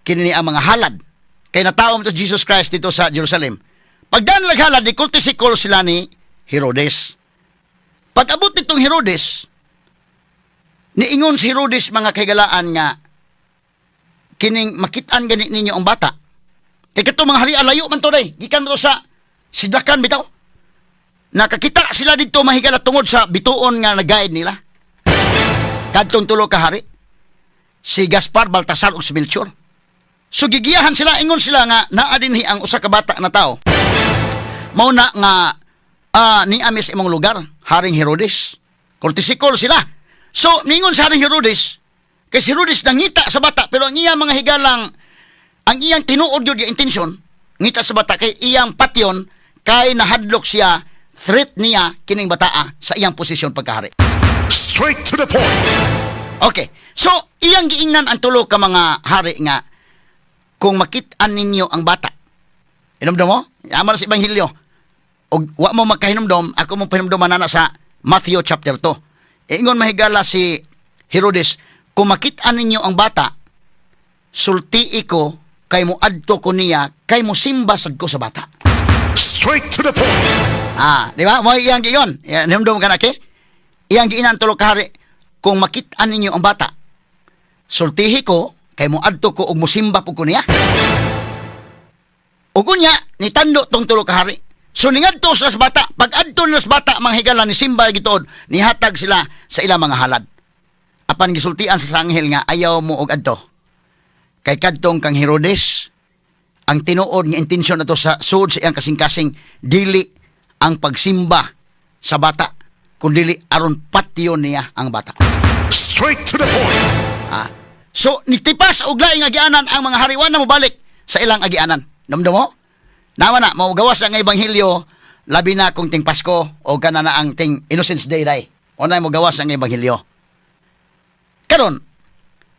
kini ang mga halad. Kay natawo mo to Jesus Christ dito sa Jerusalem. Pagdaan halad, di courtesy call sila ni Herodes. Pag abot nitong Herodes, niingon si Herodes, mga kahigalaan, nga kining makitaan gani ninyo ang bata. Kay kato mga hari alayo man to day. Gikan mo to sa Sidakan bitaw. Nakakita sila dito, mahigala, tungod sa bituon nga nag-guide nila. Kadtong tulo ka hari, si Gaspar, Baltasar ug si Melchor. So gigiyahan sila, ingon sila nga naa dinhi ang usa ka bata na tao. Mao na nga niami sa imong lugar, Haring Herodes. Courtesy call sila. So ningon sa Haring Herodes, kay si Herodes nangita sa bata, pero ang iyang mga higalang, ang iyang tinuod yun yung intensyon, ngita sa bata kay iyang patyon kay nahadlok siya, threat niya kining bataa sa iyang posisyon pagkahari. Straight to the point. Okay. So, iyang giingnan ang tulo ka mga hari nga kung makit-an ninyo ang bata. Hinumdom mo? Amo na sa Ebanghelyo. Og wa mo makahinumdom, ako mo pahinumdoman na sa Matthew chapter 2. Ingon, mahigala, si Herodes, "Kung makit-an ninyo ang bata, sultii ko kay mo adto ko niya kay mo simba sad ko sa bata." Straight to the point. Ah, di ba? Mo iyang giingon. Hinumdom ka na ke? Iyang giinan tulo ka hari, "Kung makit-an ninyo ang bata, sultihi ko kay mo adto ko ug mosimba pud ko niya." Ug unya nitando tong tulo ka hari. So ningadto sila sa bata, pag adto nila sa bata, mga higala, ni simba gituod, nihatag sila sa ilang mga halad. Apan gisultian sa anghel nga ayaw mo og adto. Kay kadtong kang Herodes, ang tinuod nga intensyon nato sa sud sa iyang kasing-kasing dili ang pagsimba sa bata, kundi aron patyon niya ang bata. Straight to the point. Ah. So nitipas og laing agianan ang mga hari, wa na mobalik sa ilang agianan. Namdo mo? Nawa na mo gawas ang ebanghelyo, labi na kung ting Pasko o kana na ang ting Innocents Day day. O na mo gawas ang ebanghelyo. Karon,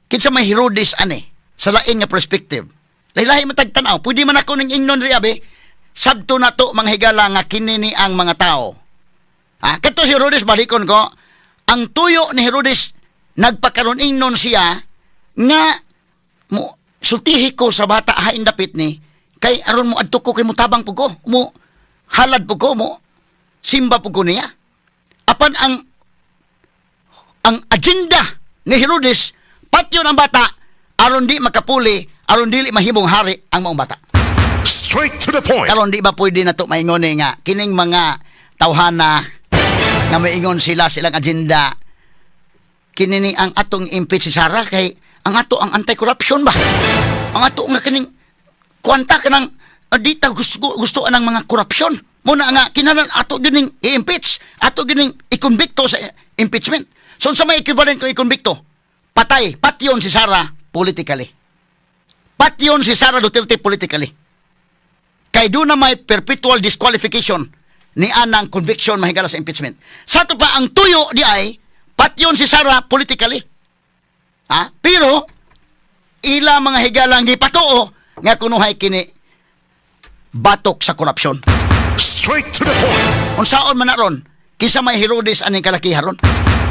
kinsa may Herodes ani sa lain nga perspective? Lahi-lahi man tag tan-aw. Pwede man ako ning ingnon ri abi. Sabto na to, mga higala, nga kini ni ang mga tao. Ah, kato si Herodes, balikon ko. Ang tuyo ni Herodes, nagpakaroon ingnon siya nga mo sultihi ko sa bata hain dapit ni kay aron mo adto ko kay mutabang pud ko, mo halad pud ko, mo simba pud ko niya. Apan ang agenda ni Herodes, patyon ang bata aron di makapuli, aron dili mahimong hari ang maong bata. Straight to the point. Karon, di ba pwede na to maingon eh nga kining mga tawhana nga maingon sila silang agenda kini ni ang atong impeach si Sara kay ang ato ang anti-corruption ba? Ang ato nga kining kuanta kanang di ta gusto, gusto anang mga korupsyon. Muna nga kinahanglan ato gining i-impeach, ato gining i-convicto sa impeachment. So unsa may equivalent ko i-convicto? Patay, patyon si Sara politically. Patyon si Sara Duterte politically. Kay doon na may perpetual disqualification ni anang conviction, mahigala, sa impeachment. Sa ato pa ang tuyo di ay patyon si Sara politically. Ha? Pero ila, mga higalang, gipatuo nga kunuhay kini batok sa korupsyon. Straight to the point. Unsaon man na ron? Kinsa may Herodes aning kalakiha ron?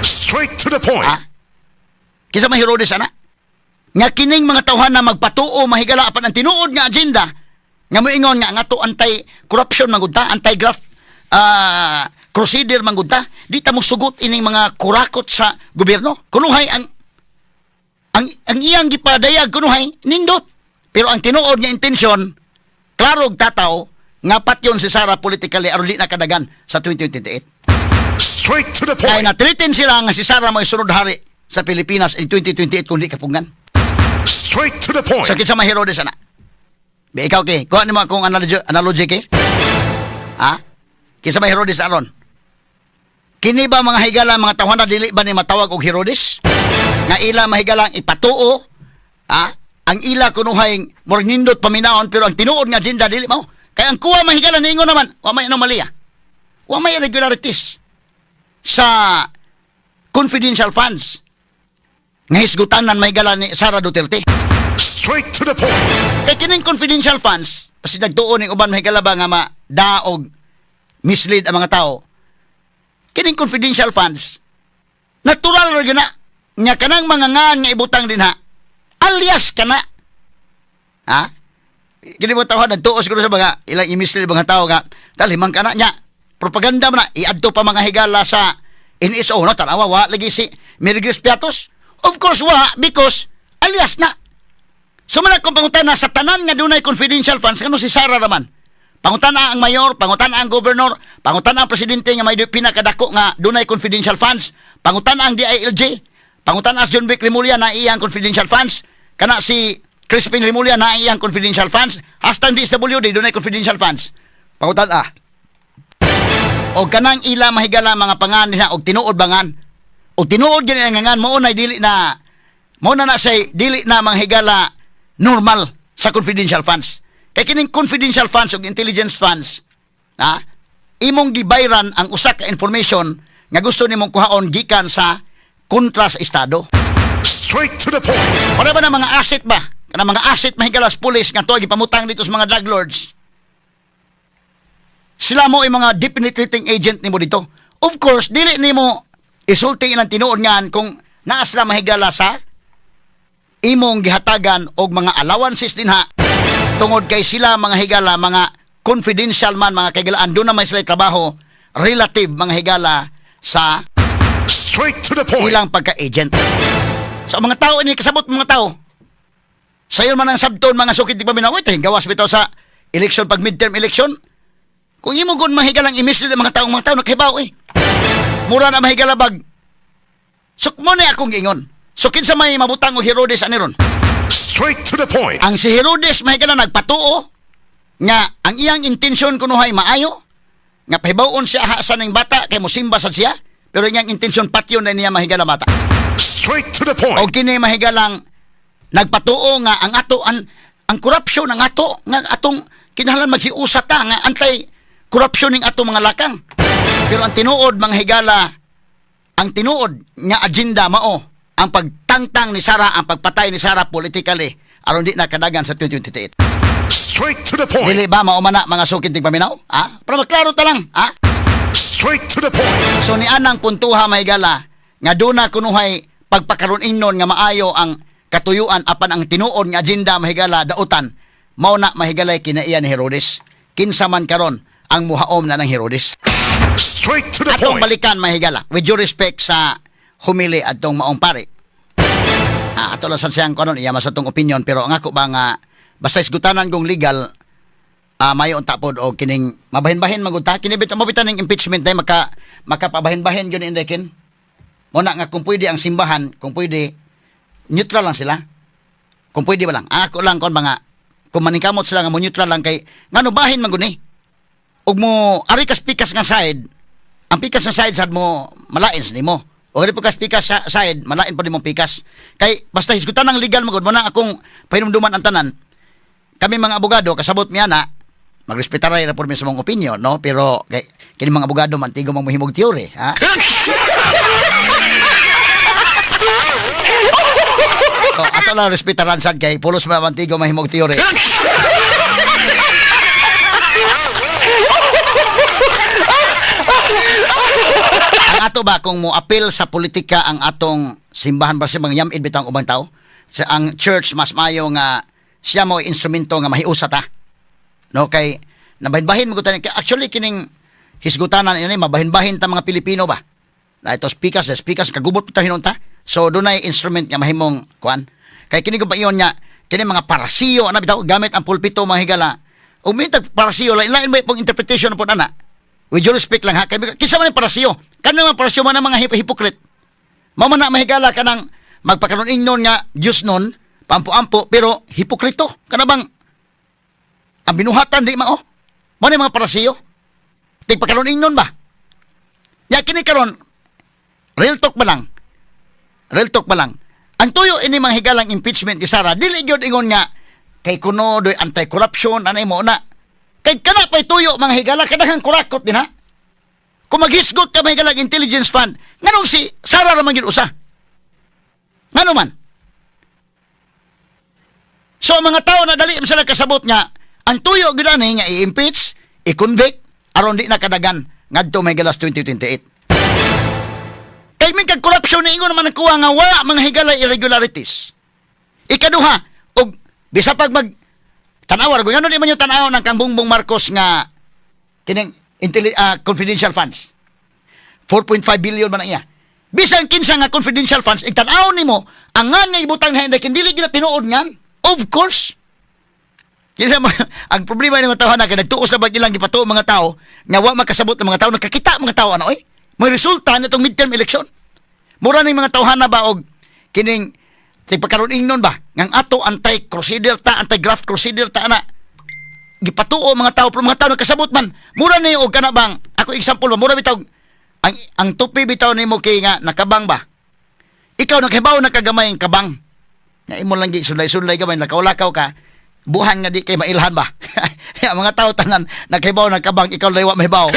Straight to the point. Ha? Kinsa may Herodes ana? Nga kining mga tawhan na magpatuo, mahigala, apan ang tinuod nga agenda nga moingon nga ngato anti-corruption man gud ta, anti-graft crusader man gud ta, di ta mo sugot ining mga kurakot sa gobyerno. Kunuhay ang iyang gipadayag kunuhay nindot. Pero ang tinuod nga intensyon, klaro og tataw nga patyon si Sara politically aron di na kadagan sa 2028. Straight to the Kaya point. na-threaten sila nga si Sara mo sunod hari sa Pilipinas in 2028 kung di kapungan. Straight to the point. So kinsa may Herodes ana? Be ikaw ke, kuha nimo akong analogy ke? Ha? Kinsa may Herodes aron? Kini ba, mga higala, mga tawhana, dili ba ni matawag og Herodes? Nga ila, mahigalang, ipatuo, ha? Ang ila kunuhay murag nindot paminaon, pero ang tinuod nga agenda dili mao. Kay ang kuha, mahigala, niingon naman, wa may anomalya. Wa may irregularities sa confidential funds nga hisgutanan, mahigala, ni Sara Duterte. Straight to the point. Kay kining confidential funds, kasi nagtuon ning uban, mahigala ba, nga ma-daog, mislead ang mga tao. Kining confidential funds, natural ra gyud na nga kanang mga ngan nga ibutang dinha, alias kana. Ha? Kini mo tawhan nagtuo siguro sa mga ilang i-mislead mga tao nga talimang kana niya. Propaganda man na iadto pa, mga higala, sa NSO no, tanawa, wa lagi si Mary Grace Piatos. Of course wa, because alias na. So man akong pangutana sa tanan nga dunay confidential funds, ngano si Sara raman? Pangutana ang mayor, pangutana ang governor, pangutana ang presidente nga may pinakadako nga dunay confidential funds, pangutana ang DILG, pangutana si Jonvic Remulla na iyang confidential funds, kana si Crispin Remulla na iyang confidential funds, hasta ang DSWD dunay confidential funds. Pangutana. O kanang ila, mahigala, mga pangan nila og tinuod bangan. Og tinuod gani ang ngan mao na dili na mao na na say dili na, mga higala, normal sa confidential funds. Kay kining confidential funds ug intelligence funds, ha? Imong gibayran ang usa ka information nga gusto nimong kuhaon gikan sa kontra sa estado. Straight to the point. Wala ba na mga asset ba? Kana mga asset, mahigala, sa pulis nga to gipamutang dito sa mga drug lords. Sila mo ay mga deep penetrating agent nimo dito. Of course, dili nimo isulti ilang tinuod ngan kung naa sila, mahigala, sa imong gihatagan og mga allowances dinha tungod kay sila, mga higala, mga confidential man, mga kahigalaan, doon naman sila trabaho relative, mga higala, sa Straight to the point. Ilang pagka-agent. So ang mga tao ini kasabot mga tao. Sayon man ang sabton, mga sukit di paminaw, ito gawas bitaw sa election pag midterm election. Kung imo gun mahigalang i-mislead ang mga tao nakahibaw eh. Mura na, mahigala, bag. Sukmo ni akong giingon. So kinsa may mabutang og Herodes ani ron? Straight to the point. Ang si Herodes, mahigala, nagpatuo nga ang iyang intensyon kunuhay maayo nga pahibawon siya ha sa ning bata kay mosimba sad siya, pero iyang intensyon patyon na niya, mahigala, bata. Straight to the point. O kini, mahigalang, nagpatuo nga ang ato ang corruption ang ato nga atong kinahanglan maghiusa ta nga anti corruption ning ato mga lakang. Pero ang tinuod, mga higala, ang tinuod nga agenda mao ang pagtangtang ni Sara, ang pagpatay ni Sara politically aron di na kadagan sa 2028. Straight to the point. Dili ba mao man na, mga sukid tigpaminaw? Ha? Para maklaro ta lang, ha? Straight to the point. So ni anang puntuha, mahigala, nga duna kunuhay pagpakaron ingnon nga maayo ang katuyuan apan ang tinuod nga agenda, mahigala, dautan. Mao na, mahigalay, kinaiya ni Herodes. Kinsa man karon ang muhaom na ng Herodes? Straight to the Atong point. balikan, mahigala, with due respect sa humili atong maong pare. Ah, ato lang sa siyang kanon iya mas atong opinion, pero ang ako ba nga basta isgutanan kong legal, mayo unta pod og kining mabahin-bahin magud ta kini bitaw mo ning impeachment day makapabahin-bahin gyud inday kin mo na nga kung pwede ang simbahan, kung pwede neutral lang sila, kung pwede ba lang. Ang ako lang kon mga kung maningkamot sila nga mo neutral lang kay ngano bahin man gud ni ug mo ari kas pikas nga side, ang pikas nga side sad mo malain sa nimo o ari po kas pikas sa side malain pa nimo pikas kay basta hisgutan ng legal magud mo na akong pahinumduman ang tanan. Kami mga abogado kasabot mi ana, magrespetar ra pod mi sa mong opinion, no? Pero kay kini mga abogado mantigo mang mohimog theory, ha? So ato lang respetaran sad kay pulos man mantigo mahimog theory. Ang ato ba kung mo appeal sa politika ang atong simbahan ba sa mga yamid bitang ubang tao sa ang church, mas mayo nga siya mo instrumento nga mahiusa ta, no? Kay nabahin-bahin mo gud. Actually kining hisgutanan ini mabahin-bahin ta mga Pilipino ba na ito speakers speakers kagubot ta hinunta. So dunay instrument nga mahimong kuan kay kini ko ba iyon nga kini mga parasiyo ana bitaw gamit ang pulpito, mga higala, ug mitag parasiyo, lain lain ba pong interpretation po ana. With due respect lang ha, kay kinsa man ang parasiyo, kanang mga parasiyo man ang mga hypocrite. Mao man na, mahigala, kanang magpakaron ingnon nga Diyos nun paampo-ampo pero hipokrito kana bang ang binuhatan di mao mo ni mga parasiyo tigpakaron ingnon ba ya. Kini karon, real talk ba lang, real talk ba lang, ang tuyo ini, mga higalang impeachment ni Sara dili gyud ingon nga kay kuno doy anti-corruption anay mo na kay kana pay tuyo, mga higala, kadaghang kurakot din ha. Kung maghisgot ka, mga higalang intelligence fund, nganong si Sara ra man gyud usa? Ngano man? So ang mga tao na dali sila kasabot nga ang tuyo gyud ani nga i-impeach, i-convict aron di na kadagan ngadto may galas 2028. Kay may kag corruption ni ingon naman ang kuha nga wala, mga higala, irregularities. Ikaduha, og bisa pag mag tanawa ra ngano di man yung tanaw ng kang Bongbong Marcos nga kining confidential funds? 4.5 billion man ang iya. Bisan kinsa nga confidential funds, igtan-aw nimo ang nga ibutang na hindi dili gyud na tinuod ngan. Of course. Kinsa ang problema ni mga tao na kay nagtuos na ba ilang gipatuo mga tao nga wa makasabot ng mga tao, nakakita mga tao ano oy. May resulta nitong midterm election. Mura ning mga tawhana ba og kining tigpakaron ingnon ba ngang ato anti-crusader ta, anti-graft crusader ta ana. Gipatuo mga tao pero mga tao nakasabot man. Mura ni og kana bang ako example ba, mura bitaw ang tupi bitaw nimo kay nga nakabang ba. Ikaw nakahibaw nakagamay ang kabang. Nga imo lang gi sulay-sulay gamay, nakaulakaw ka, buhan nga di kay mailhan ba. Ya, mga tao tanan nakahibaw ng kabang, ikaw lang wa mahibaw.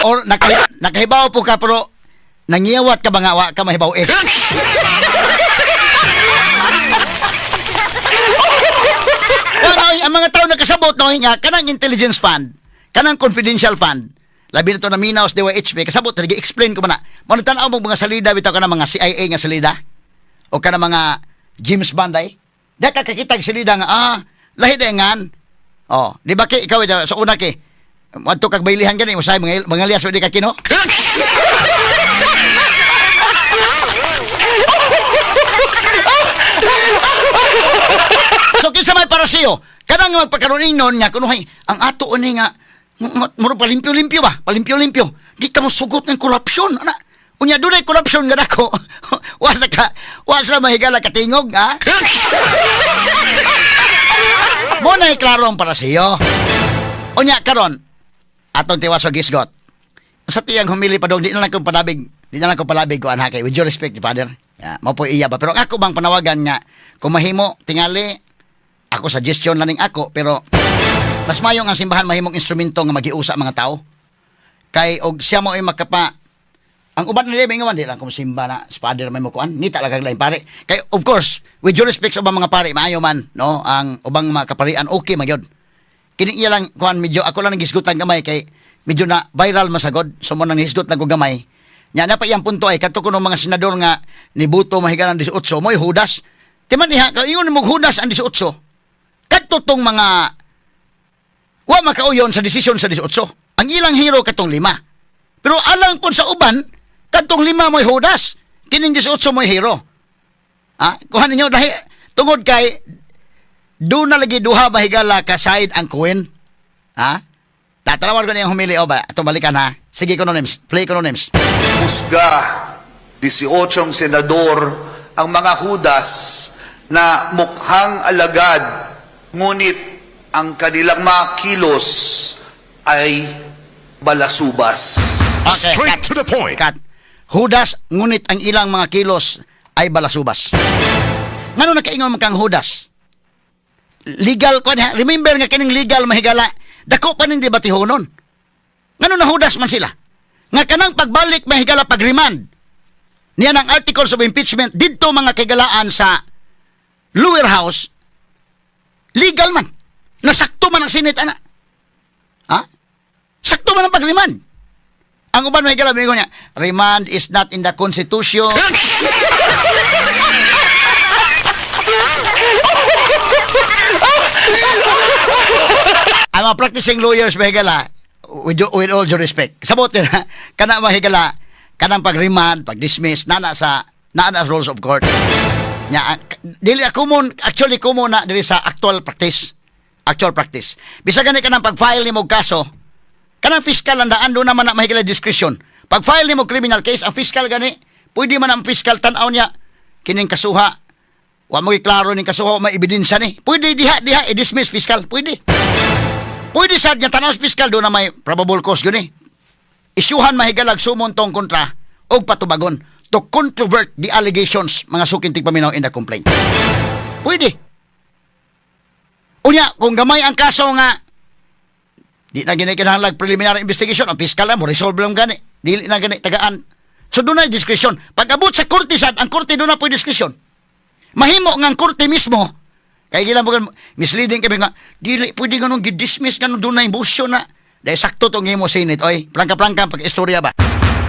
Or nakahibaw po ka pero nangiyawat ka ba nga wa ka mahibaw eh. Well, no, ang mga tao nakasabot no nga kanang intelligence fund, kanang confidential fund. Labi na to na minaw sa DYHP, kasabot talaga explain ko man na. Mo tan-aw mo mga salida bitaw kana mga CIA nga salida o kana mga James Bond ay. Di ka kakita og salida nga lahi day ngan. Oh, di ba kay ikaw sa una kay adto kag baylihan gani usahay mga lias di ka kino. So kinsa may parasiyo? Kanang magpakaroon nun nga kunuhay ang ato ni nga muro palimpyo-limpyo ba? Palimpyo-limpyo. Di ka mo sugot ng korupsyon ana. Unya dunay korupsyon nga dako. Wa sa mahigala katingog ha. Mo na klaro ang parasiyo. Unya karon atong tiwas og gisgot. Sa tiyang humili pa dong, di na lang kong panabig, di na lang kong palabig ko anha kay with due respect ni Father. Ya, mao po iya ba pero ang ako bang panawagan nga kung mahimo tingali ako suggestion lang ning ako pero mas mayo nga ang simbahan mahimong instrumento nga magiusa mga tao. Kay og siya mo ay makapa ang uban nila may ngawan di lang kung simba na si Father may mukuan ngita lang kag lain pare. Kay of course with due respect sa ubang mga pare maayo man no ang ubang mga kaparian okay man gyud. Kini iya lang kuan medyo ako lang gisgutan gamay kay medyo na viral masagod so mo nang hisgot lang ko gamay. Nya na pa iyang punto ay kadto kuno mga senador nga nibuto mahigalan 18 mo'y Judas. Timan niya ka ingon mo Judas ang 18. Kadto tong mga wa makauyon sa desisyon sa 18. Ang ilang hero katong lima. Pero alang pun sa uban kadtong lima mo'y Judas. Kining 18 mo'y hero. Ah, kuha ninyo dahil tungod kay doon na lagi duha mahigala ka side ang queen. Ha? Tatalawar ko na yung humili o ba? Itong balikan ha. Sige ko names. Play ko names. Husga, 18 senador, ang mga Judas na mukhang alagad, ngunit ang kanilang mga kilos ay balasubas. Okay, Straight cut. to the point. Cut. Judas, ngunit ang ilang mga kilos ay balasubas. Ngano nakaingon man kang Judas? Legal ko ha. Remember nga kining legal mahigala. Dako pa ning debatihonon. Ngano na Judas man sila? Nga kanang pagbalik mahigala pag-remand. Niya ang articles of impeachment didto mga kaigalaan sa lower house legal man. Nasakto man ang Senate ana. Ha? Sakto man ang pag-remand. Ang uban mahigala moingon niya, remand is not in the constitution. Ang mga practicing lawyers mahigala, with all due respect. Sabot nila, kana mahigala, kanang pag-remand, pag-dismiss, nana sa rules of court. Nya, dili common, actually common na dili sa actual practice. Actual practice. Bisag gani kanang pag-file nimo og kaso, kanang fiscal ang daan doon naman na mahigala discretion. Pag-file nimo criminal case, ang fiscal gani, pwede man ang fiscal tan-aw niya kining kasuha. Wa mo klaro ning kasuha, may ebidensya ni. Pwede diha diha i-dismiss fiscal, pwede. Pwede sad niya tanaw sa fiscal doon na may probable cause yun eh. Isyuhan mahigalag summon tong kontra og patubagon to controvert the allegations mga suking tigpaminaw in the complaint. Pwede. Unya, kung gamay ang kaso nga di na gini kinahanglag preliminary investigation, ang fiscal lang mo resolve lang gani. Dili na gani tagaan. So doon na discretion. Pag abot sa korte sad, ang korte doon na po discretion. Mahimo nga ang korte mismo kay gilang mo misleading kami nga dili pwede nga nung gi-dismiss nga nung doon na motion na dahil sakto tong imo Senate oy plangka-plangka pag istorya ba.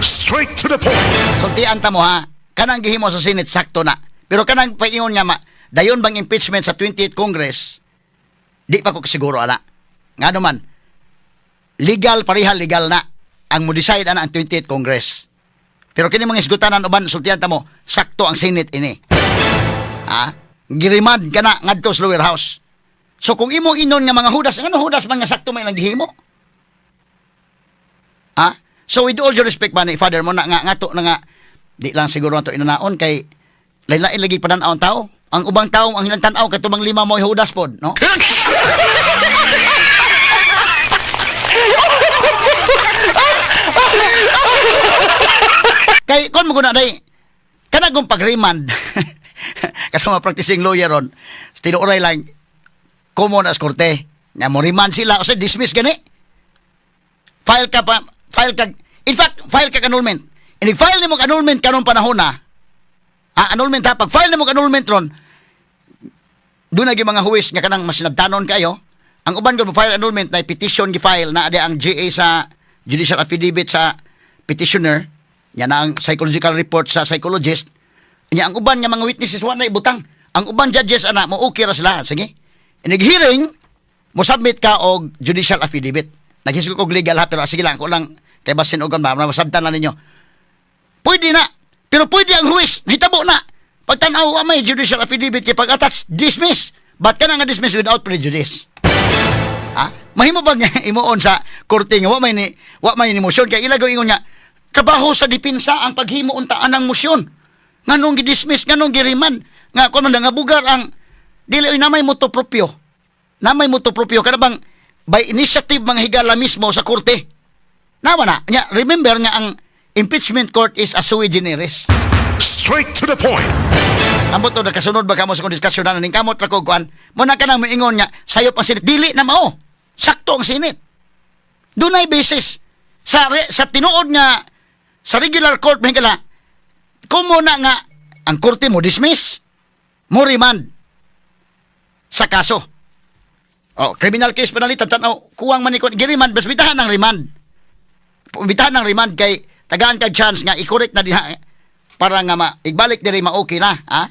Straight to the point. Sultian ta mo ha, kanang gihimo sa Senate sakto na, pero kanang paingon nga ma dayon bang impeachment sa 28th Congress di pa ko siguro ana. Ngano man legal, pareha legal na ang mo decide ana ang 28th Congress. Pero kini mga hisgutanan uban sultihan ta mo, sakto ang Senate ini. Ha? Gi-remand ka na ngadto sa lower house. So kung imong inon nga mga hudas, ngano hudas man nga sakto man ilang gihimo? Ha? So with all due respect ba ni Father mo na nga ngato na nga di lang siguro ato inanaon kay lain-lain lagi panan-aw ang tao. Ang ubang tao ang ilang tan-aw katong lima mo hudas pod, no? Kay kon mo guna day kana kung pag-remand katong mga practicing lawyer ron, tinuoray lang common as korte nga mo remand sila o sa dismiss gani, file ka pa, file ka, in fact file ka annulment. And if file nimo annulment karon panahon na, ah, annulment ha, pag file nimo annulment ron, doon na gyud mga huwes nga kanang masinabtanon kayo. Ang uban ko mo file annulment na petition gi-file na adi ang GA sa judicial affidavit sa petitioner nya na ang psychological report sa psychologist nya. Ang uban nga mga witnesses wa na ibutang. Ang uban judges ana mo okay ra sila, sige, inig hearing mo submit ka og judicial affidavit. Naghisgot og legal ha, pero sige lang ko lang kay basin og ba masabtan na ninyo. Pwede na, pero pwede ang huwes hitabo na pagtan-aw wa may judicial affidavit kay pag-attach, dismiss. But kana nga dismiss without prejudice. Ha? Mahimo ba nga imuon sa korte nga wa may ni motion kay ila ingon nga trabaho sa depensa ang paghimo unta anang motion? Nganong gi-dismiss, nganong gi-remand nga kun man nga bugar ang dili oy namay motu proprio. Namay motu proprio kada bang by initiative mga higala mismo sa korte. Nawa na. Nya, remember nga ang impeachment court is a sui generis. Straight to the point. Ambot to, nakasunod ba kamo sa kong diskusyon na ning kamot ra ko kuan mo na kanang moingon nga sayop ang Senate? Dili na mao sakto ang Senate. Dunay basis sa tinuod nga sa regular court, mahigala kumo na nga ang korte mo dismiss, mo remand sa kaso. Oh, criminal case panalitan tan-aw kuwang man ni kon gi-remand, bas bitahan ng remand. Bitahan ng remand kay tagaan kag chance nga i-correct na diha para nga ma igbalik diri ma-okay na, ha?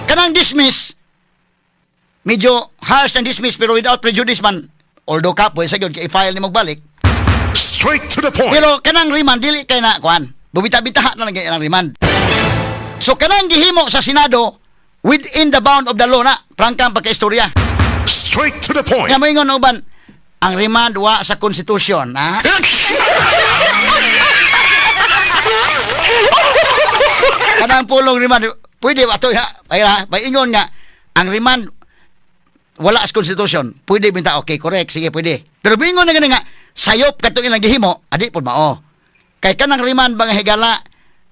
Kanang dismiss, medyo harsh ang dismiss pero without prejudice man, although kapoy sa gyud kay i-file nimo balik. Straight to the point. Pero kanang remand dili kay na kuan. Bubita-bitaha na lang kay ang remand. So kanang gihimo sa Senado within the bound of the law na, prangkang pagkaistorya. Straight to the point. Nga moingon uban ang remand wa sa konstitusyon, ha? Kanang pulong remand pwede ba to, ha? Ay ha, may ingon nga ang remand wala sa konstitusyon. Pwede binta, okay, correct, sige pwede. Pero moingon na gani nga sayop katong ilang gihimo, adi pud mao. Kay kanang remand mga higala,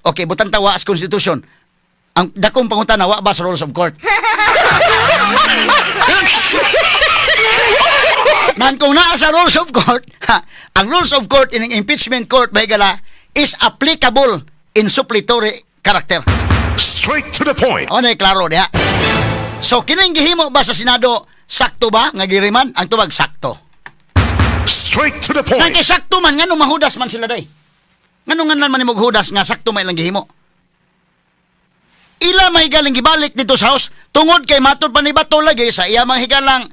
okay, butang tawa sa konstitusyon. Ang dakong pangutana, wa ba sa rules of court? Nan kung naa sa rules of court, ha, ang rules of court in impeachment court mahigala is applicable in suppletory character. Straight to the point. O na klaro diha. So kining gihimo ba sa Senado, sakto ba nga gi-remand? Ang tubag, sakto. Straight to the Nang point. kay sakto man, ngano mahudas man sila day? Ngano nganlan man nimog hudas nga sakto man ilang gihimo? Ila mahigalang gibalik dito sa house tungod kay matod pa ni Bato lagi sa iya mga higalang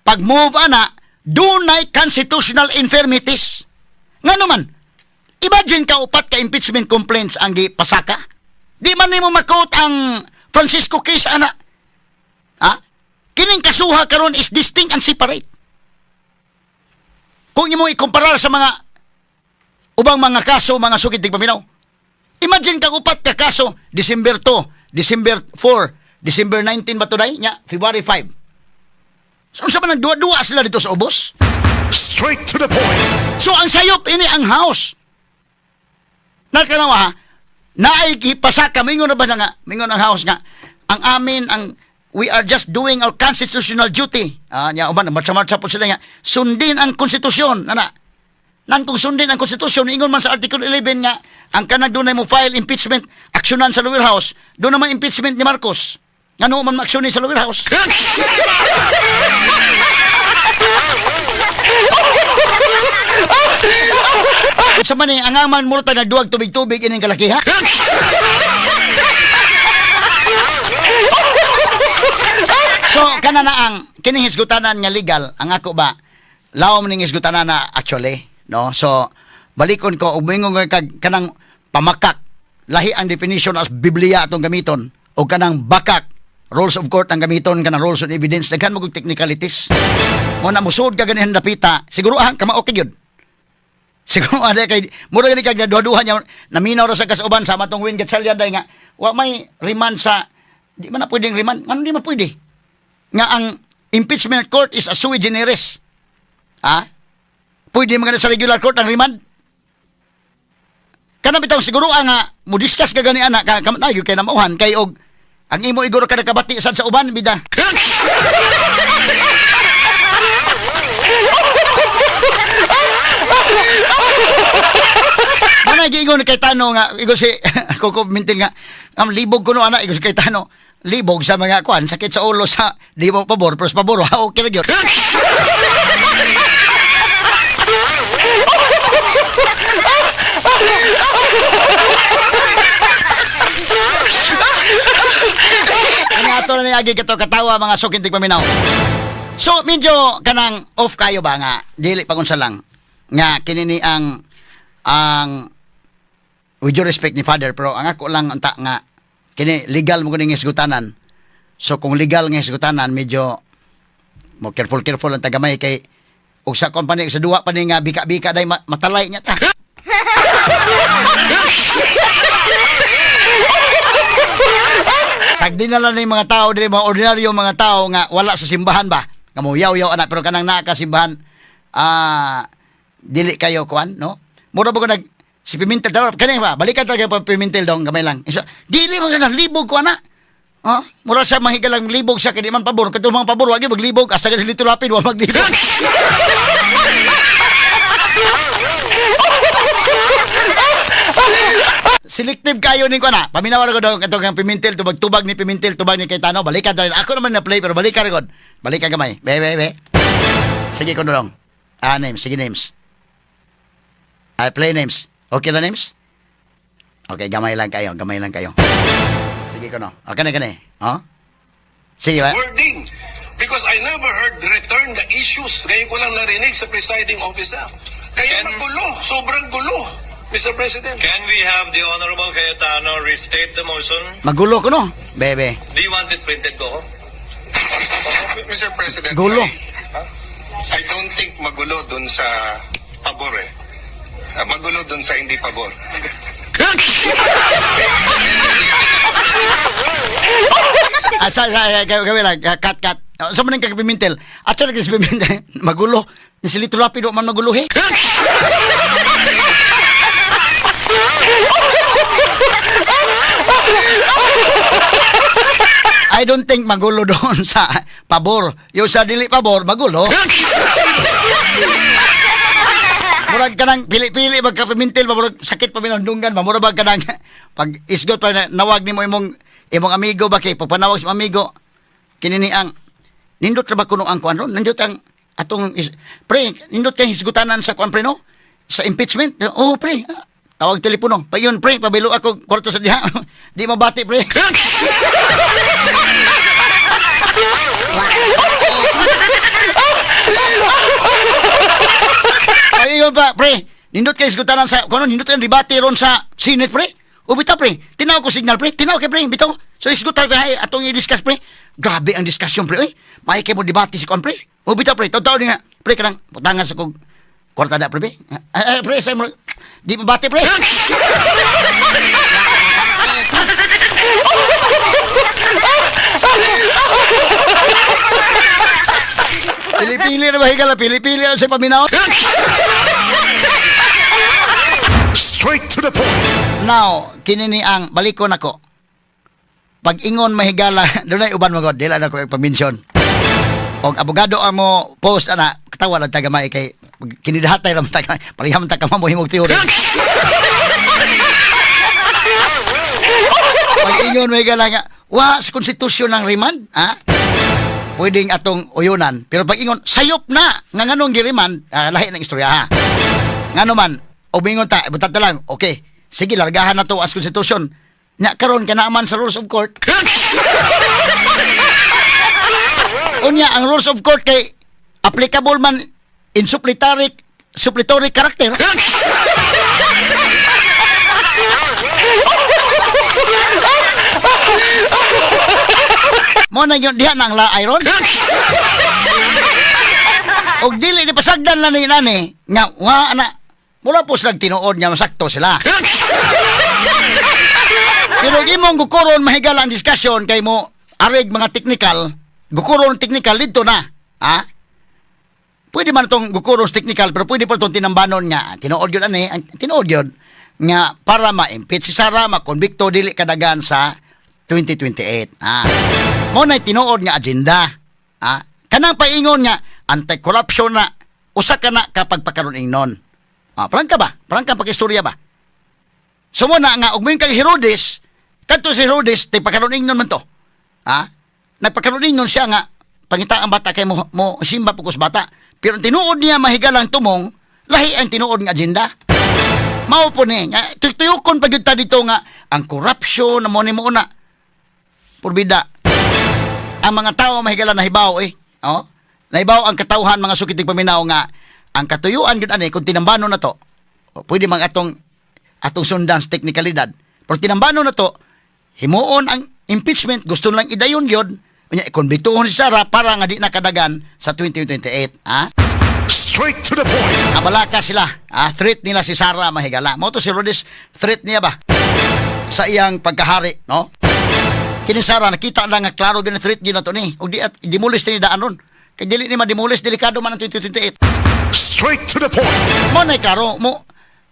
pag-move ana dunay constitutional infirmities. Ngano man? Imagine ka upat ka impeachment complaints ang gipasaka. Di man nimo ma-quote ang Francisco case ana. Ha? Kining kasuha karon is distinct and separate. Kung imo ikumpara sa mga ubang mga kaso, mga sukid tigpaminaw. Imagine kag upat ka kaso, December 2, December 4, December 19 ba today? Nya, February 5. So, unsa man ang duwa-duwa sila dito sa ubos? Straight to the point. So ang sayop ini ang house. Nakanawa ha, naay gipasaka, mingon na ba siya nga, mingon ang house nga, ang amin, ang we are just doing our constitutional duty. Ah, nya uban, marcha-marcha po sila nga, sundin ang konstitusyon, nana. Nan kung sundin ang konstitusyon, ingon man sa Article 11 nga, ang kanang dunay mo file impeachment, aksyonan sa lower house, doon naman impeachment ni Marcos. Ngano man maaksyonin sa lower house? Sa man eh, ang aman murta na duwag tubig-tubig ining kalakiha. So kana na ang kining hisgutanan nga legal, ang ako ba lawom ning hisgutanan na actually, no? So Balikon ko, ug moingon kag kanang pamakak, lahi ang definition as Biblia atong gamiton, o kanang bakak, rules of court ang gamiton, kanang rules of evidence, daghan mo kog technicalities. Mo na musud ka ganihan dapita, siguro ah, kama okay gyud. Siguro ada kay mura gani kag duha-duha niya naminaw ra sa kasuban sama tong Win Gatchalian day nga wa may remand sa di man na pwedeng remand, ano di man pwede nga ang impeachment court is a sui generis, ha, pwede man gani sa regular court ang remand. Kanang bitaw siguro ang nga mo discuss ka gani ana ka, ka na kay namauhan kay og ang imo iguro ka nakabati sad sa uban bida. Mana giingon ni Cayetano nga igo si Koko Mintil nga ang libog kuno ana, igo si Cayetano libog sa mga kuan, sakit sa ulo sa di mo pabor, pero sa pabor ha, okay ra gyud. Ano ato na niagi kato katawa, mga suking tigpaminaw. So medyo kanang off kayo ba nga dili pagunsa lang nga kini ni ang with due respect ni Father, pero ang ako lang unta nga kini legal mo kuning hisgutanan. So kung legal nga hisgutanan, medyo mo careful careful ang tagamay kay og sa company sa duwa pa ni nga bika-bika day matalay niya ta. Sagdi na lang ni mga tao diri, mga ordinaryo mga tao nga wala sa simbahan ba. Nga mo yaw-yaw ana, pero kanang naa ka simbahan, ah, dili kayo kuan, no? Mura ba ko nag si Pimentel daw kani ba, balikan talaga pa Pimentel dong gamay lang. Isa, dili man ka libog ko ana. Oh, mura sa mahigalang libog siya kay di man pabor. Kadto mga pabor wagi maglibog hasta ka sa Lito Lapid wa maglibog. Selective kayo ning ko na. Paminaw ko daw katong kang Pimentel, tubag-tubag ni Pimentel, tubag ni Cayetano. Balikan dali. Ako naman na play pero balikan gud. Balikan gamay. Be be be. Sige ko dong. Ah, names, sige names. Ah, play names. Okay na names? Okay, gamay lang kayo, gamay lang kayo. Sige ko no. Okay na kani. Oh? Sige ba? Wording. Because I never heard "return the issues." Ngayon ko lang narinig sa presiding officer. Kaya magulo. Sobrang gulo, Mr. President. Can we have the Honorable Cayetano restate the motion? Magulo ko no. Bebe. Do you want it printed, Coco? Mr. President, Gulo. I don't think magulo dun sa pabor eh. Ah, magulo dun sa hindi pabor. Ah, sa, gawin lang, ah, cut, cut. Ah, sa man kag Pimentel. Actually, si Pimentel, magulo. Ni si Lito Lapid, wa man magulo eh. I don't think magulo doon sa pabor. Yung sa dili pabor, magulo. Murag kanang pili-pili magka Pimentel, murag sakit pa minundungan, murag ba kanang pag isgot pa na, nawag nimo imong imong amigo ba kay pagpanawag sa amigo kini ni ang nindot ra ba kuno ang kuan ron, nindot ang atong pre, nindot kay hisgutanan sa kuan pre, no, sa impeachment. Oh pre, ah, tawag telepono pa yun pre, pabilo ako kwarta sa diha di mabati pre. Ay, pa, pre. Nindot kay hisgutanan sa kuno, nindot kay debate ron sa Senate, pre. O bitaw, pre. Tinaw ko signal, pre. Tinaw kay pre, bitaw. So hisgutan pre, ay, atong i-discuss, pre. Grabe ang discussion, pre. Oy, may kay mo debate si kuan, pre. O bitaw, pre. Tawtaw ni nga, pre, kanang butangan sa kog kwarta na, pre. Be. Ay, ay, pre, sa mo di mabati, pre. Pili-pili na ba higala? Pili-pili na sa paminaw. Straight to the point. Now, kini ni ang balikon ako. Pag ingon mahigala, dunay uban mo god, dili na ko ipaminsion. Og abogado ang mo post ana, katawa lang tagamay kay kinidahatay ra man taga, pareha man ta ka mo himog theory. Pag ingon mahigala nga, wa sa konstitusyon ng remand, ha? Pwedeng atong uyunan. Pero pag ingon, sayop na nga nganong gi-remand, ah, lahi ng istorya ha. Ngano man, umingon ta, butat na lang, okay. Sige, largahan na to as konstitusyon. Nya karon ka man sa rules of court. Unya, ang rules of court kay applicable man in supplementary Suppletory character. Mo na yun diha na ang laay ron. Og dili ni pasagdan lang ni nani nga wa na mura po silang tinuod nga masakto sila. Pero imong gukuron, mahigala, ang discussion kay mo arig mga technical, gukuron technical dito na. Ha? Pwede man itong gukuron technical pero pwede pa itong tinambanon nga tinuod yun ani, ang tinuod yun nga para ma-impeach si Sara, makonbikto, dili kadagan sa 2028. Ah. Mo na tinuod nga agenda. Ah. Kanang paingon nga anti-corruption na usa ka na kapag pakaron ingnon. Ah, prangka ba? Prangka pag-istorya ba? So mo na nga og moingon kang Herodes, kadto si Herodes ti pakaron ingnon man to. Ha? Nagpakaron ingnon siya nga pangita ang bata kay mo simba pugos bata. Pero ang tinuod niya, mahigalang tumong, lahi ang tinuod nga agenda. Mao po ni nga tuyukon pa gyud ta dito nga ang corruption na mo ni mo na. Purbida. Ang mga tao, mahigala, nahibaw eh. Oh? Nahibaw ang katawhan, mga suki tigpaminaw, nga ang katuyuan gyud ani kung tinambano na to, pwede mang atong sundan sa teknikalidad. Pero tinambano na to, himuon ang impeachment, gusto lang idayon gyud, unya ikonbiktuhon si Sara para nga di nakadagan sa 2028. Ha? Straight to the point. Abalaka sila. Ah, threat nila si Sara, mahigala. Mo to si Herodes, threat niya ba? Sa iyang pagkahari, no? Kini Sara nakita lang nga klaro gina threat gina to ni. Og di at demolish ni daan ron. Kay dili ni ma-demolish, delikado man ang 2028. Straight to the point. Mo na klaro mo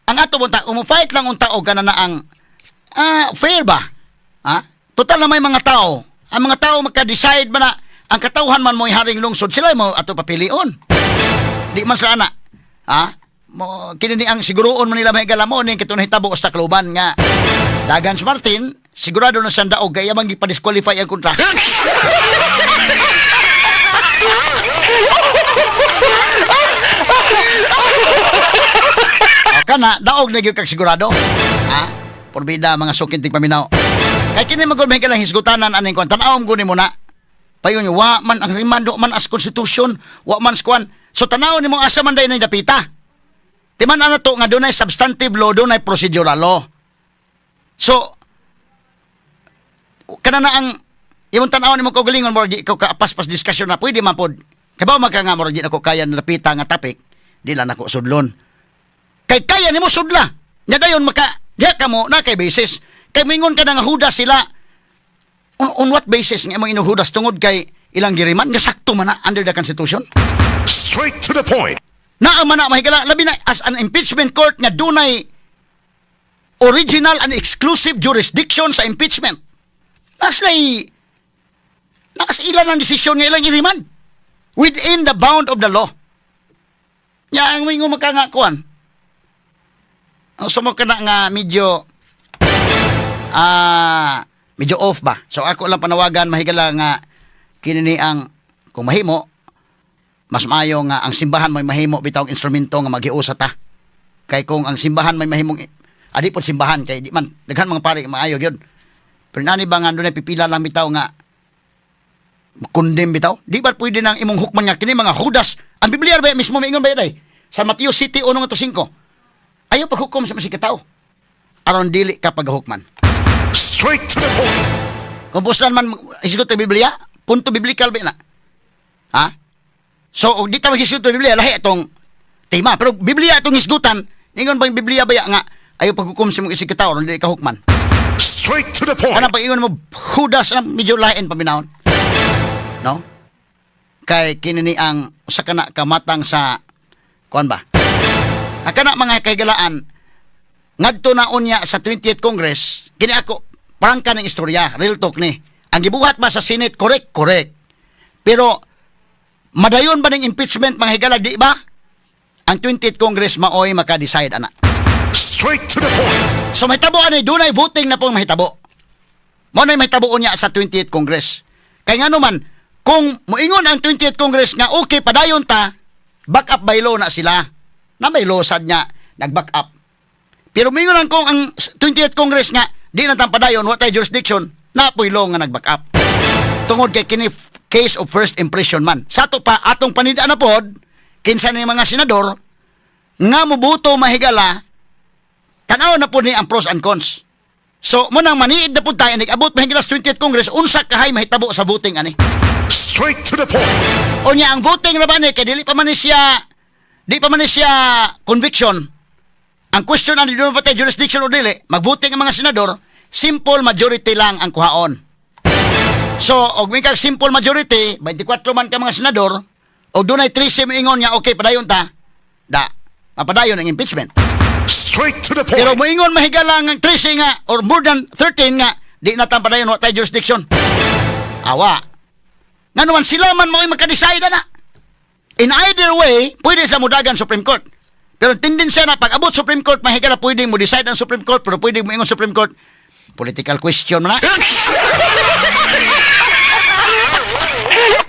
ang ato mo ta mo fight lang unta og kana na ang fair ba? Ha? Total na may mga tao. Ang mga tao magka-decide ba na ang katawhan man mo haring lungsod sila mo ato papilion. Di man sa ana. Ha? Mo kini ni ang siguroon man nila, mahigala, mo ni kitong nahitabo sa Tacloban nga dagan si Martin, sigurado na siyang daog kaya man gipa-disqualify ang kontra. O kana daog na gyud kag sigurado. Ha? Porbida, mga suking tigpaminaw. Kay kini magud, mahigala, hisgutanan aning kwan. Tan-awon guni mo na. Payon wa man ang remand, wa man as constitution, wa man sa kwan. So tanaw nimo asa man day dapita. Timan ana to nga dunay substantive law, dunay procedural law. So kana na ang imong tan-awon nimo kaugalingon, murag di ikaw kaapas-pas discussion na pwede man pod. Kay ba man ka nga murag di nako kaya na dapita nga topic, di lang nako sudlon. Kay kaya nimo sudla. Nya dayon maka diha ka mo na kay basis. Kay mingon ka na nga hudas sila. On what basis nga imong inuhudas tungod kay ilang gi-remand nga sakto man na under the constitution? Straight to the point. Naa man na, mahigala, labi na as an impeachment court nga dunay original and exclusive jurisdiction sa impeachment. Nas ilan ang desisyon nga ilang i-remand within the bound of the law. Nya ang mingon maka nga kuan. Ang sumo ka na nga medyo medyo off ba. So ako lang panawagan, mahigala, nga kini ni ang kung mahimo mas maayo nga ang simbahan may mahimo bitaw ang instrumento nga maghiusa ta. Kay kung ang simbahan may mahimong adi pod simbahan kay di man daghan mga pari maayo gyud. Pero nani ba nga dunay pipila lang bitaw nga condemn bitaw? Di ba pwede nang imong hukman nga kini mga Judas? Ang Biblia ba mismo maingon ba day? Sa Mateo City 1:5. Ayaw paghukom sa masig tao aron dili ka paghukman. Straight to the point. Kung buslan man hisgot ang Biblia, punto biblical ba na? Ha? So, og di ta maghisgot ang Biblia, lahi itong tema. Pero Biblia itong hisgutan, ningon bang Biblia ba nga ayaw paghukom sa imong isig katao aron dili ka hukman? Straight to the point. Kanang pag-ingon mo Judas na medyo lain paminawon. No? Kay kini ni ang usa ka na kamatang sa kuan ba? Ang kana mga kahigalaan ngadto na unya sa 20th Congress, kini ako prangka ng istorya, real talk ni. Ang gibuhat ba sa Senate, correct, correct. Pero madayon ba ng impeachment, mga higala, di ba? Ang 20th Congress maoy maka-decide ana. Straight to the point. So mahitabo ani dunay voting na pong mahitabo. Mao na mahitabo unya sa 20th Congress. Kay ngano man kung moingon ang 20th Congress nga okay padayon ta, back up by law na sila. Na may law sad nga nag-back up. Pero moingon ang kung ang 20th Congress nga di na tang padayon, wa tay jurisdiction, na po'y law nga nag-back up. Tungod kay kini case of first impression man. Sa ato pa atong panida na pod kinsa ni mga senador Nga moboto, mahigala, tanaw na po ni ang pros and cons. So, mo nang maniid na po tayo, nag-abot, mahigala, sa 20th Congress, unsa kahay mahitabo sa voting ani. Straight to the point. Unya ang voting na ba ni kay dili pa man ni siya conviction. Ang question ang dili pa tayo jurisdiction o dili, mag-voting ang mga senador, simple majority lang ang kuhaon. So, og may kag simple majority, 24 man ka mga senador, og dunay 13 moingon nga okay padayon ta, da, mapadayon ang impeachment. Straight to the point. Pero moingon, mahigala, ang 13 nga or more than 13 nga di na ta padayon, wa tay jurisdiction. Awa. Nga naman sila man mo'y makadecide na. In either way, pwede sa mudagan Supreme Court. Pero tendensiya na pag abot Supreme Court, mahigala, pwede mo decide ang Supreme Court, pero pwede mo ingon Supreme Court, political question man na.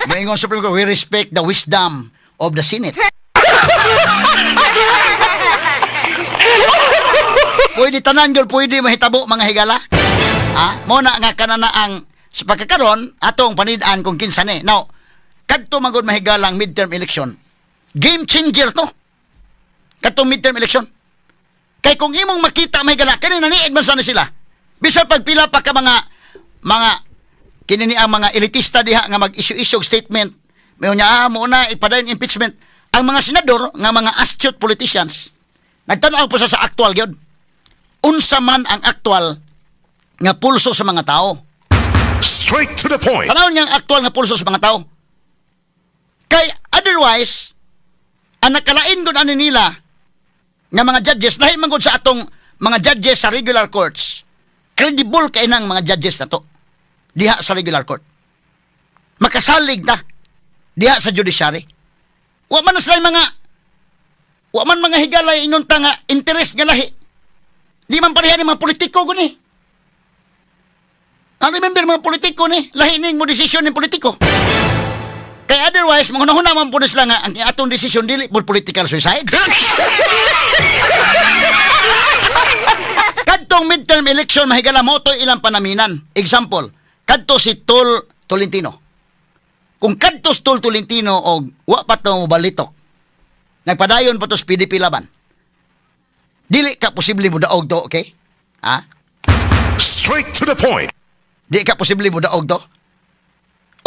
Moingon Supreme Court, "We respect the wisdom of the Senate." Pwede tanan gyud, pwede mahitabo, mga higala. Ah, mo na nga kanana ang sa pagkakaron atong panid-an kung kinsa ni. Now, kadto magod, mahigalang midterm election. Game changer to. Kadtong midterm election. Kay kung imong makita, mahigala, kani naniid man sana sila. Bisan pagpila pa ka mga kini ni ang mga elitista diha nga mag-issue-issue og statement. Mayo niya, mo na ipadayon impeachment. Ang mga senador nga mga astute politicians, nagtan-aw po sa actual gyud. Unsa man ang actual nga pulso sa mga tao. Straight to the point. Tanaw niya ang actual nga pulso sa mga tao. Kay otherwise, ang nakalain gud ani nila nga mga judges, lahi man gud sa atong mga judges sa regular courts. Credible kay nang mga judges na to diha sa regular court. Makasalig ta diha sa judiciary. Wa man na sila mga, wa man mga higalay ingon ta nga interest nga lahi. Di man pareha ni mga politiko guni. Ang remember, mga politiko ni, lahi ning mo desisyon ni politiko. Kay otherwise, manghuna-huna man po na sila nga ang atong desisyon dili po political suicide. Kadtong midterm election, mahigala, mo to ilang panaminan. Example, kadto si Tol Tolentino. Kung kadto si Tol Tolentino og wa pa to balitok, nagpadayon pa to sa PDP Laban. Dili ka posible mo daog to, okay? Ha? Straight to the point. Di ka posible mo daog to.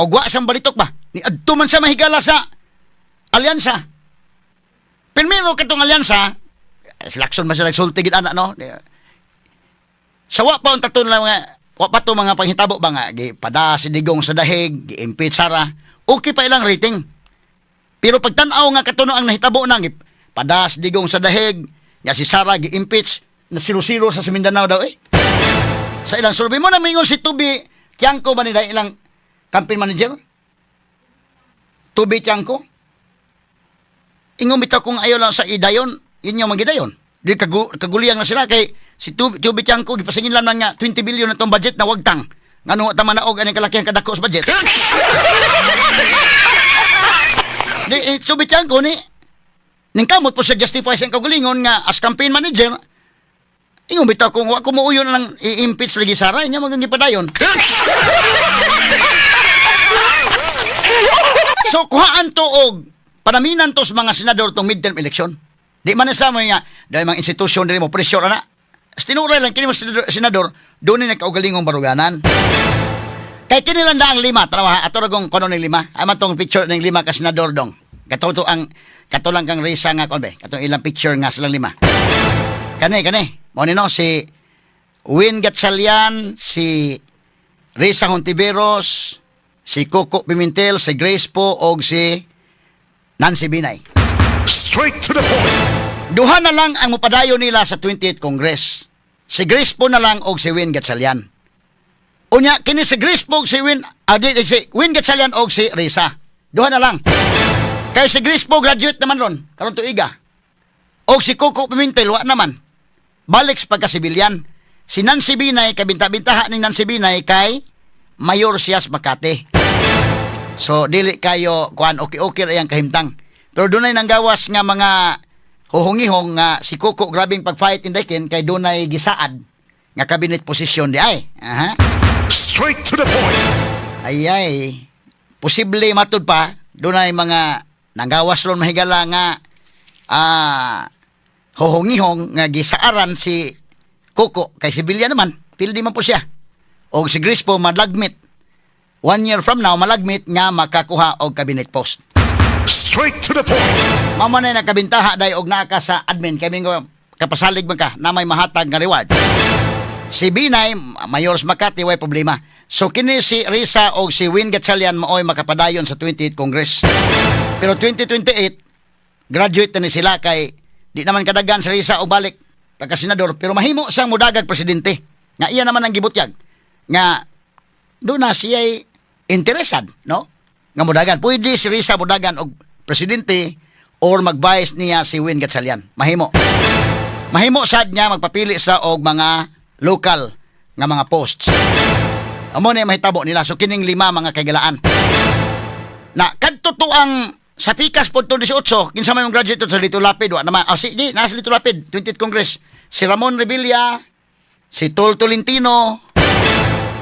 Og wa siyang balitok ba? Ni adto man siya, mahigala, sa alyansa. Primero katong alyansa, si Lacson man siya nagsulti gid ana, no. Sa wa pa unta to lang mga wa pa to mga panghitabo ba nga gi pada si Digong sa dahig, gi-impeach Sara. Okay pa ilang rating. Pero pagtan-aw nga katuno ang nahitabo nang pada si Digong sa dahig, nya si Sara gi-impeach na 0-0 sa Mindanao daw eh. Sa ilang survey mo na mingon si Toby Tiangco ba nila ilang campaign manager? Toby Tiangco? Ingon bitaw kung ayaw lang sa idayon, yun yung magidayon. Di kaguliyang na sila kay si Toby Tiangco gipasingin lang nga 20 billion na tong budget na wagtang. Ngano tama na og aning kalakihan kadako sa budget. Di eh, Toby Tiangco ni ning kamot po sa justify sa kaugalingon nga as campaign manager. Ingon bitaw kung wa ko muuyon lang i-impeach lagi Sara, inya maging gipadayon. So kuhaan to og panaminan to sa mga senador tong midterm election. Di man na sa mga dahil mga institusyon dili mo pressure ana. Tinuray lang kini mga senador doon ni nagkaugalingong baruganan. Kay kini lang ang lima, tanawa ha, ato ra gong kuno ning lima. Ay man tong picture ning lima ka senador dong. Kato to ang kato lang kang Risa nga kon be. Katong ilang picture nga silang lima. Kani kani, mo ni no si Win Gatchalian, si Risa Hontiveros, si Coco Pimentel, si Grace Poe og si Nancy Binay. Straight to the point. Duha na lang ang mupadayon nila sa 28th Congress. Si Grace Poe na lang og si Win Gatchalian. Unya kini si Grace Poe og si Win si Win Gatchalian og si Risa. Duha na lang. Kay si Grace Poe graduate naman ron karon tuiga. Og si Coco Pimentel wa naman. Balik sa pagkasibilyan. Si Nancy Binay kabinta-bintaha ni Nancy Binay kay mayor siya sa Makati. So dili kayo kuan, okay okay ra iyang kahimtang. Pero dunay nanggawas nga mga huhungihong nga si Coco grabing pag-fight indekin kay dunay gisaad nga cabinet position di ay. Aha. Straight to the point. Ay ay. Posible matud pa dunay mga nanggawas ron, mahigala, nga Hohongihong nga gisaaran si Koko kay sibilyan naman, pildi man po siya. Og si Grace Poe malagmit. One year from now, malagmit nga makakuha og cabinet post. Straight to the point. Mao man na nakabintaha day og naa ka sa admin kay mingo kapasalig man ka na may mahatag nga reward. Si Binay, mayor sa Makati, way problema. So kini si Risa og si Win Gatchalian maoy makapadayon sa 28 Congress. Pero 2028, graduate na ni sila kay di naman kadagan si Risa og balik pagka senador, pero mahimo siyang mudagag presidente. Nga iya naman ang gibutyag. Nga doon na siya interesad, no? Nga mudagan. Pwede si Risa mudagan og presidente or mag-vice niya si Win Gatchalian. Mahimo. Mahimo sad niya magpapili sa og mga local nga mga posts. Amo na mahitabo nila. So kining lima, mga kaigalaan. Na kadto to ang sa pikas po 18, kinsa may mga graduate sa Lito Lapid, wa naman. Ah, si di nasa Lito Lapid, 20th Congress. Si Ramon Revilla, si Tol Tolentino,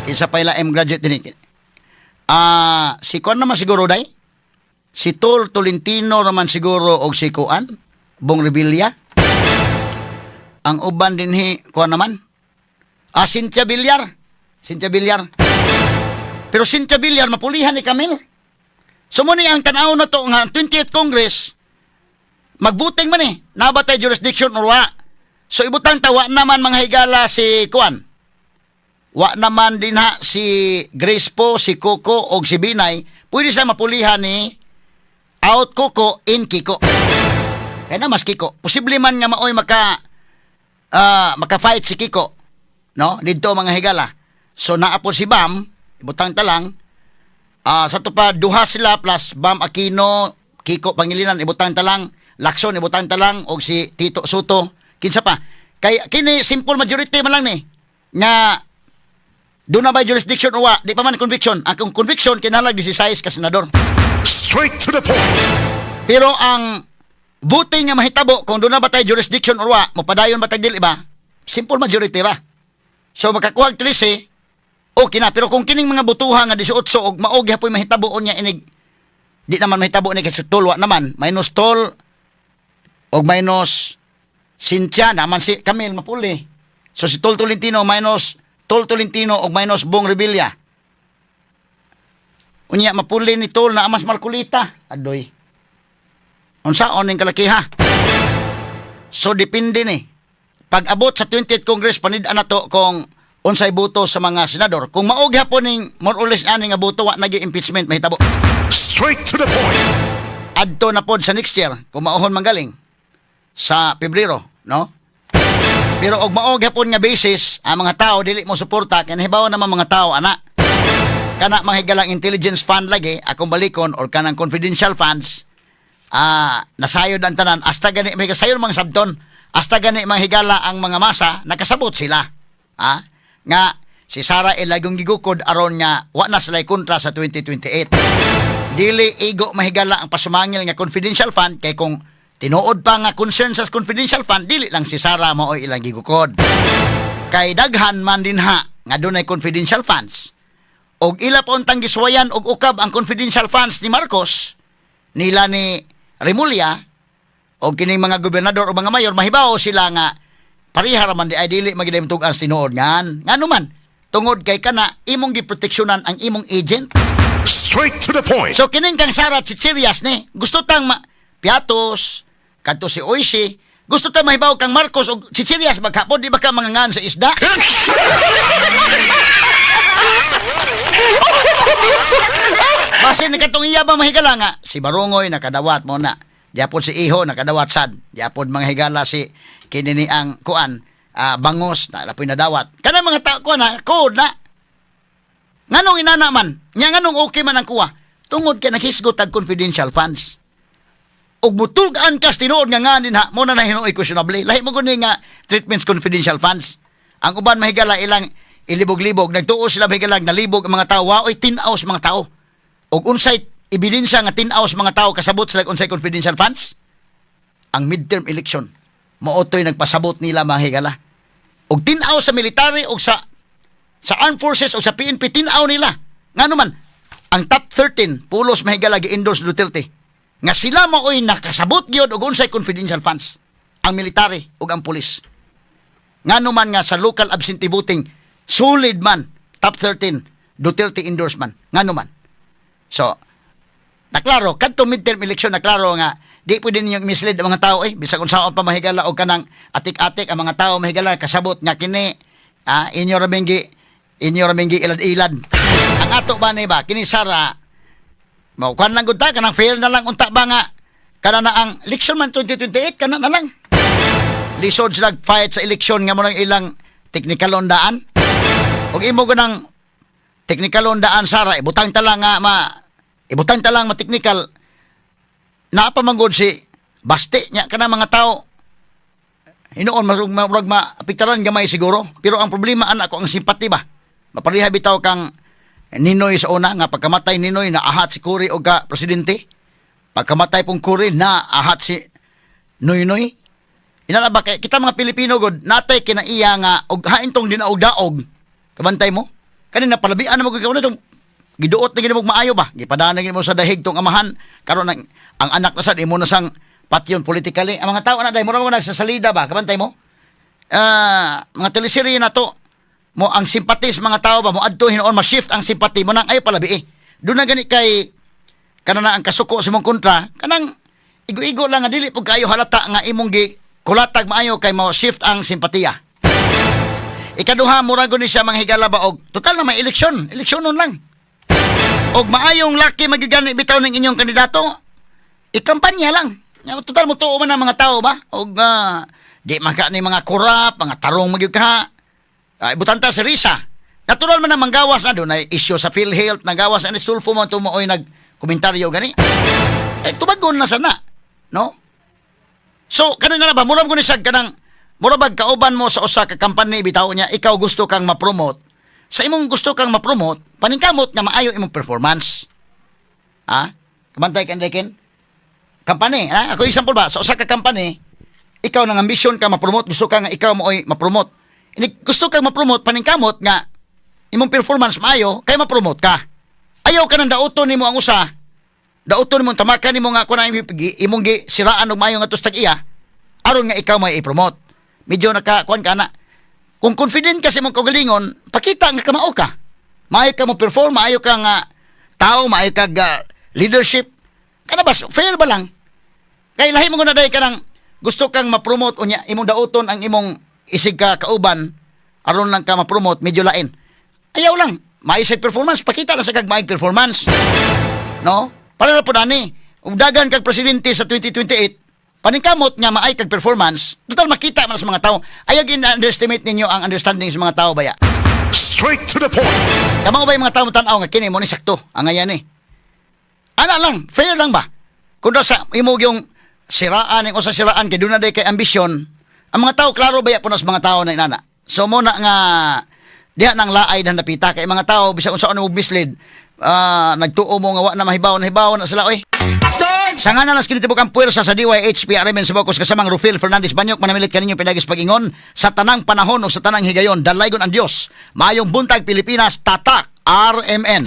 kinsa pa ila M graduate din. Ah, si kuan naman siguro day. Si Tol Tolentino naman siguro og si kuan, Bong Revilla. Ang uban dinhi kuan naman. Ah, Cynthia Villar. Cynthia Villar. Pero Cynthia Villar mapulihan ni Camille. So mo ni ang tanaw na to nga ang 20th Congress magbuting man eh. Naa ba tay jurisdiction or wa? So ibutang ta wa naman, mga higala, si kuan. Wa naman din ha si Grace Poe, si Koko og si Binay, pwede siya mapulihan ni out Koko, in Kiko. Kaya na mas Kiko. Posible man nga maoy maka-fight si Kiko. No? Didto, mga higala. So naa po si Bam, ibutang ta lang. Ah, sa to pa duha sila plus Bam Aquino, Kiko Pangilinan, ibutang ta lang, Lacson, ibutang ta lang og si Tito Sotto. Kinsa pa? Kay kini simple majority man lang ni nga duna ba jurisdiction o wa, di pa man conviction. Ang conviction kinahanglan 16 ka senador. Straight to the point. Pero ang voting nga mahitabo kung duna ba tay jurisdiction or wa, mopadayon ba tag dili ba? Simple majority ra. So makakuha og 13, okay na. Pero kung kining mga butuha nga 18 og mao gihapoy mahitabo niya inig di naman mahitabo ni kay sa Tol wa naman minus Tol og minus Cynthia naman si Camille mapuli. So si Tol Tolentino, minus Tol Tolentino og minus Bong Revilla. Unya mapuli ni Tol na amas Marcoleta. Adoy. Unsa ning kalakiha? So depende ni. Pag abot sa 20th Congress, panid na to kung unsay boto sa mga senador. Kung mao gihapon ning more or less ani nga boto, wa nagi impeachment mahitabo. Straight to the point. Adto na pod sa next year kung maohon manggaling sa Pebrero, no? Pero og mao gihapon nga basis, ang mga tao dili mo suporta kay nahibaw naman mga tao ana. Kana, mga higalang, intelligence fund lagi akong balikon or kanang confidential funds, nasayod ang tanan hasta gani may kasayon mga sabton, hasta gani mga higala, ang mga masa nakasabot sila nga si Sara ilagong gigukod aron nga wa na sila kontra sa 2028. Dili igo, mahigala, ang pasumangil nga confidential fund kay kung tinuod pa nga concern sa confidential fund, dili lang si Sara mao ilang gigukod kay daghan man din ha nga dunay confidential funds og ila pa untang giswayan og ukab ang confidential funds ni Marcos nila ni Remulla og kining mga gobernador o mga mayor. Mahibaw sila nga pareha ra man di ay dili magiday tug-an sa tinuod ngan ngano man tungod kay kana imong giproteksyonan ang imong agent. Straight to the point. So kining kang Sara chichirias ni gusto tang ma Piatos kadto si Oishi, gusto tang mahibaw kang Marcos og chichirias maghapon di ba ka mangangan sa isda? Basin ni katong iya ba, mahigala, nga si Barungoy nakadawat mo na. Diapod si Iho nakadawat sad. Diapod, mga higala, si kini ni ang kuan, bangos na lapoy nadawat. Kanang mga tao kuan na code na. Nganong inana man? Nya nganong okay man ang kuha? Tungod kay nakisgot tag confidential funds. Ug mutugaan kas tinuod nga nganin ha, mo na nahinuoy questionable. Lahi mo guni nga treatments confidential funds. Ang uban, mahigala, ilang ilibog-libog, nagtuo sila, mahigala, nalibog ang mga tao, waoy tin-aw sa mga tao. Ug unsay ebidensya nga tin-aw sa mga tao kasabot sila unsay confidential funds? Ang midterm election. Mao to'y nagpasabot nila, mga higala. Ug tin-aw sa military ug sa armed forces o sa PNP, tin-aw nila. Ngano man, ang top 13 pulos, mahigala, gi-endorse Duterte. Nga sila maoy nakasabot gyud og unsay confidential funds. Ang military ug ang pulis. Ngano man nga sa local absentee voting, solid man, top 13, Duterte endorsement. Ngano man. So, naklaro, kadto midterm election, naklaro nga, di pwede ninyong mislead ang mga tao eh. Bisag unsaon pa, mahigala, og kanang atik-atik ang mga tao, mahigala, kasabot nga kini inyo ra minggi ilad-ilad. Ang ato ba ni ba kini Sara mo kuan lang gud ta, kanang fail na lang unta ba nga kana na ang election man 2028, kana na lang. Lisod sila fight sa eleksyon nga mo lang ilang technical daan. Ug imo ganang technical daan, Sara, ibutang ta lang nga ma ibutang ta lang ma technical naa pa man gud si Baste nya kana mga tao hinuon mas murag maapektaran gamay siguro, pero ang problema ana ko ang simpati ba mapareha bitaw kang Ninoy sa una nga pagkamatay Ninoy na ahat si Cory og ka presidente, pagkamatay pong Cory na ahat si Noynoy. Inala ba kay kita mga Pilipino gud natay kinaiya nga og hain tong dinaog-daog, kabantay mo kanina palabian na mo gud tong giduot na gid mo maayo ba, gipadana gid mo sa dahig tong amahan. Karon ang anak na sad imo na sang patyon politically ang mga tao na dai mura mo nagsasalida ba, kabantay mo. Ah, mga teleserye na to mo ang simpati sa mga tao ba mo adto hinuon ma-shift ang simpati mo nang ayo palabi eh. Doon na gani kay kana na ang kasuko sa imong kontra, kanang igo-igo lang nga dili pud kayo halata nga imong gi kulatag maayo kay mo shift ang simpatiya. Ikaduha, mura gud ni siya, mga higala ba, og total na may eleksyon, eleksyonon lang. Og maayong laki magigani bitaw ng inyong kandidato, ikampanya lang. Nga, total mo tuo man ang mga tao ba? Og di man ka ni mga korap, mga tarong magyud ka. Ay, butanta si Risa. Natural man na manggawas na doon ay issue sa PhilHealth, nagawas na ni Tulfo mo tumo oy nagkomentaryo gani. Eh tubagon na sana, no? So kanin na ba mura mo ni siya kanang mura bag kauban mo sa usa ka company bitaw niya, ikaw gusto kang ma-promote. Sa imong gusto kang ma-promote, paningkamot nga maayo imong performance. Ha? Kabantay ka, Ken? Company, ha? Ako example ba, sa usa ka company, ikaw nang ambisyon ka ma-promote, gusto ka nga ikaw mo oy ma-promote. Ini gusto kang ma-promote, paningkamot nga imong performance maayo kay ma-promote ka. Ayaw ka nang dauton nimo ang usa. Dauton nimo, tamakan nimo nga kuno imong gi siraan og maayo nga tustag iya aron nga ikaw may i-promote. Medyo naka kuan ka na. Kung confident ka sa imong kaugalingon, pakita nga kamao ka. Maayo ka mo perform, maayo ka nga tao, maayo ka ga leadership. Kana ba fail ba lang? Kay lahi mo na day ka nang gusto kang ma-promote unya imong dauton ang imong isig ka kauban aron lang ka ma-promote, medyo lain. Ayaw lang. Maayo sa performance, pakita lang sa kag maayong performance. No? Para na po nani. Ug dagan kag presidente sa 2028, paningkamot nga maay kag performance, total makita man sa mga tao. Ayaw in-underestimate ninyo ang understanding sa mga tao baya. Straight to the point. Kamo ba yung mga tao tan-aw nga kini mo ni sakto ang ayan eh. Ana lang, fair lang ba? Kung daw sa imo yung siraan yung usa siraan kay doon na day kay ambisyon, ang mga tao klaro baya po na sa mga tao na inana. So mo na nga diha nang laay na napita kay mga tao bisag unsa mo mislead, nagtuo mo nga wa na mahibaw, na hibaw na sila oy. Sa nga na las kinitibok ang puwersa sa DYHP RMN sa Bokos kasamang Rufil Fernandez Banyok manamilit kaninyo pinagis pag-ingon sa tanang panahon o sa tanang higayon, dalaygon ang Dios. Maayong buntag, Pilipinas, tatak RMN.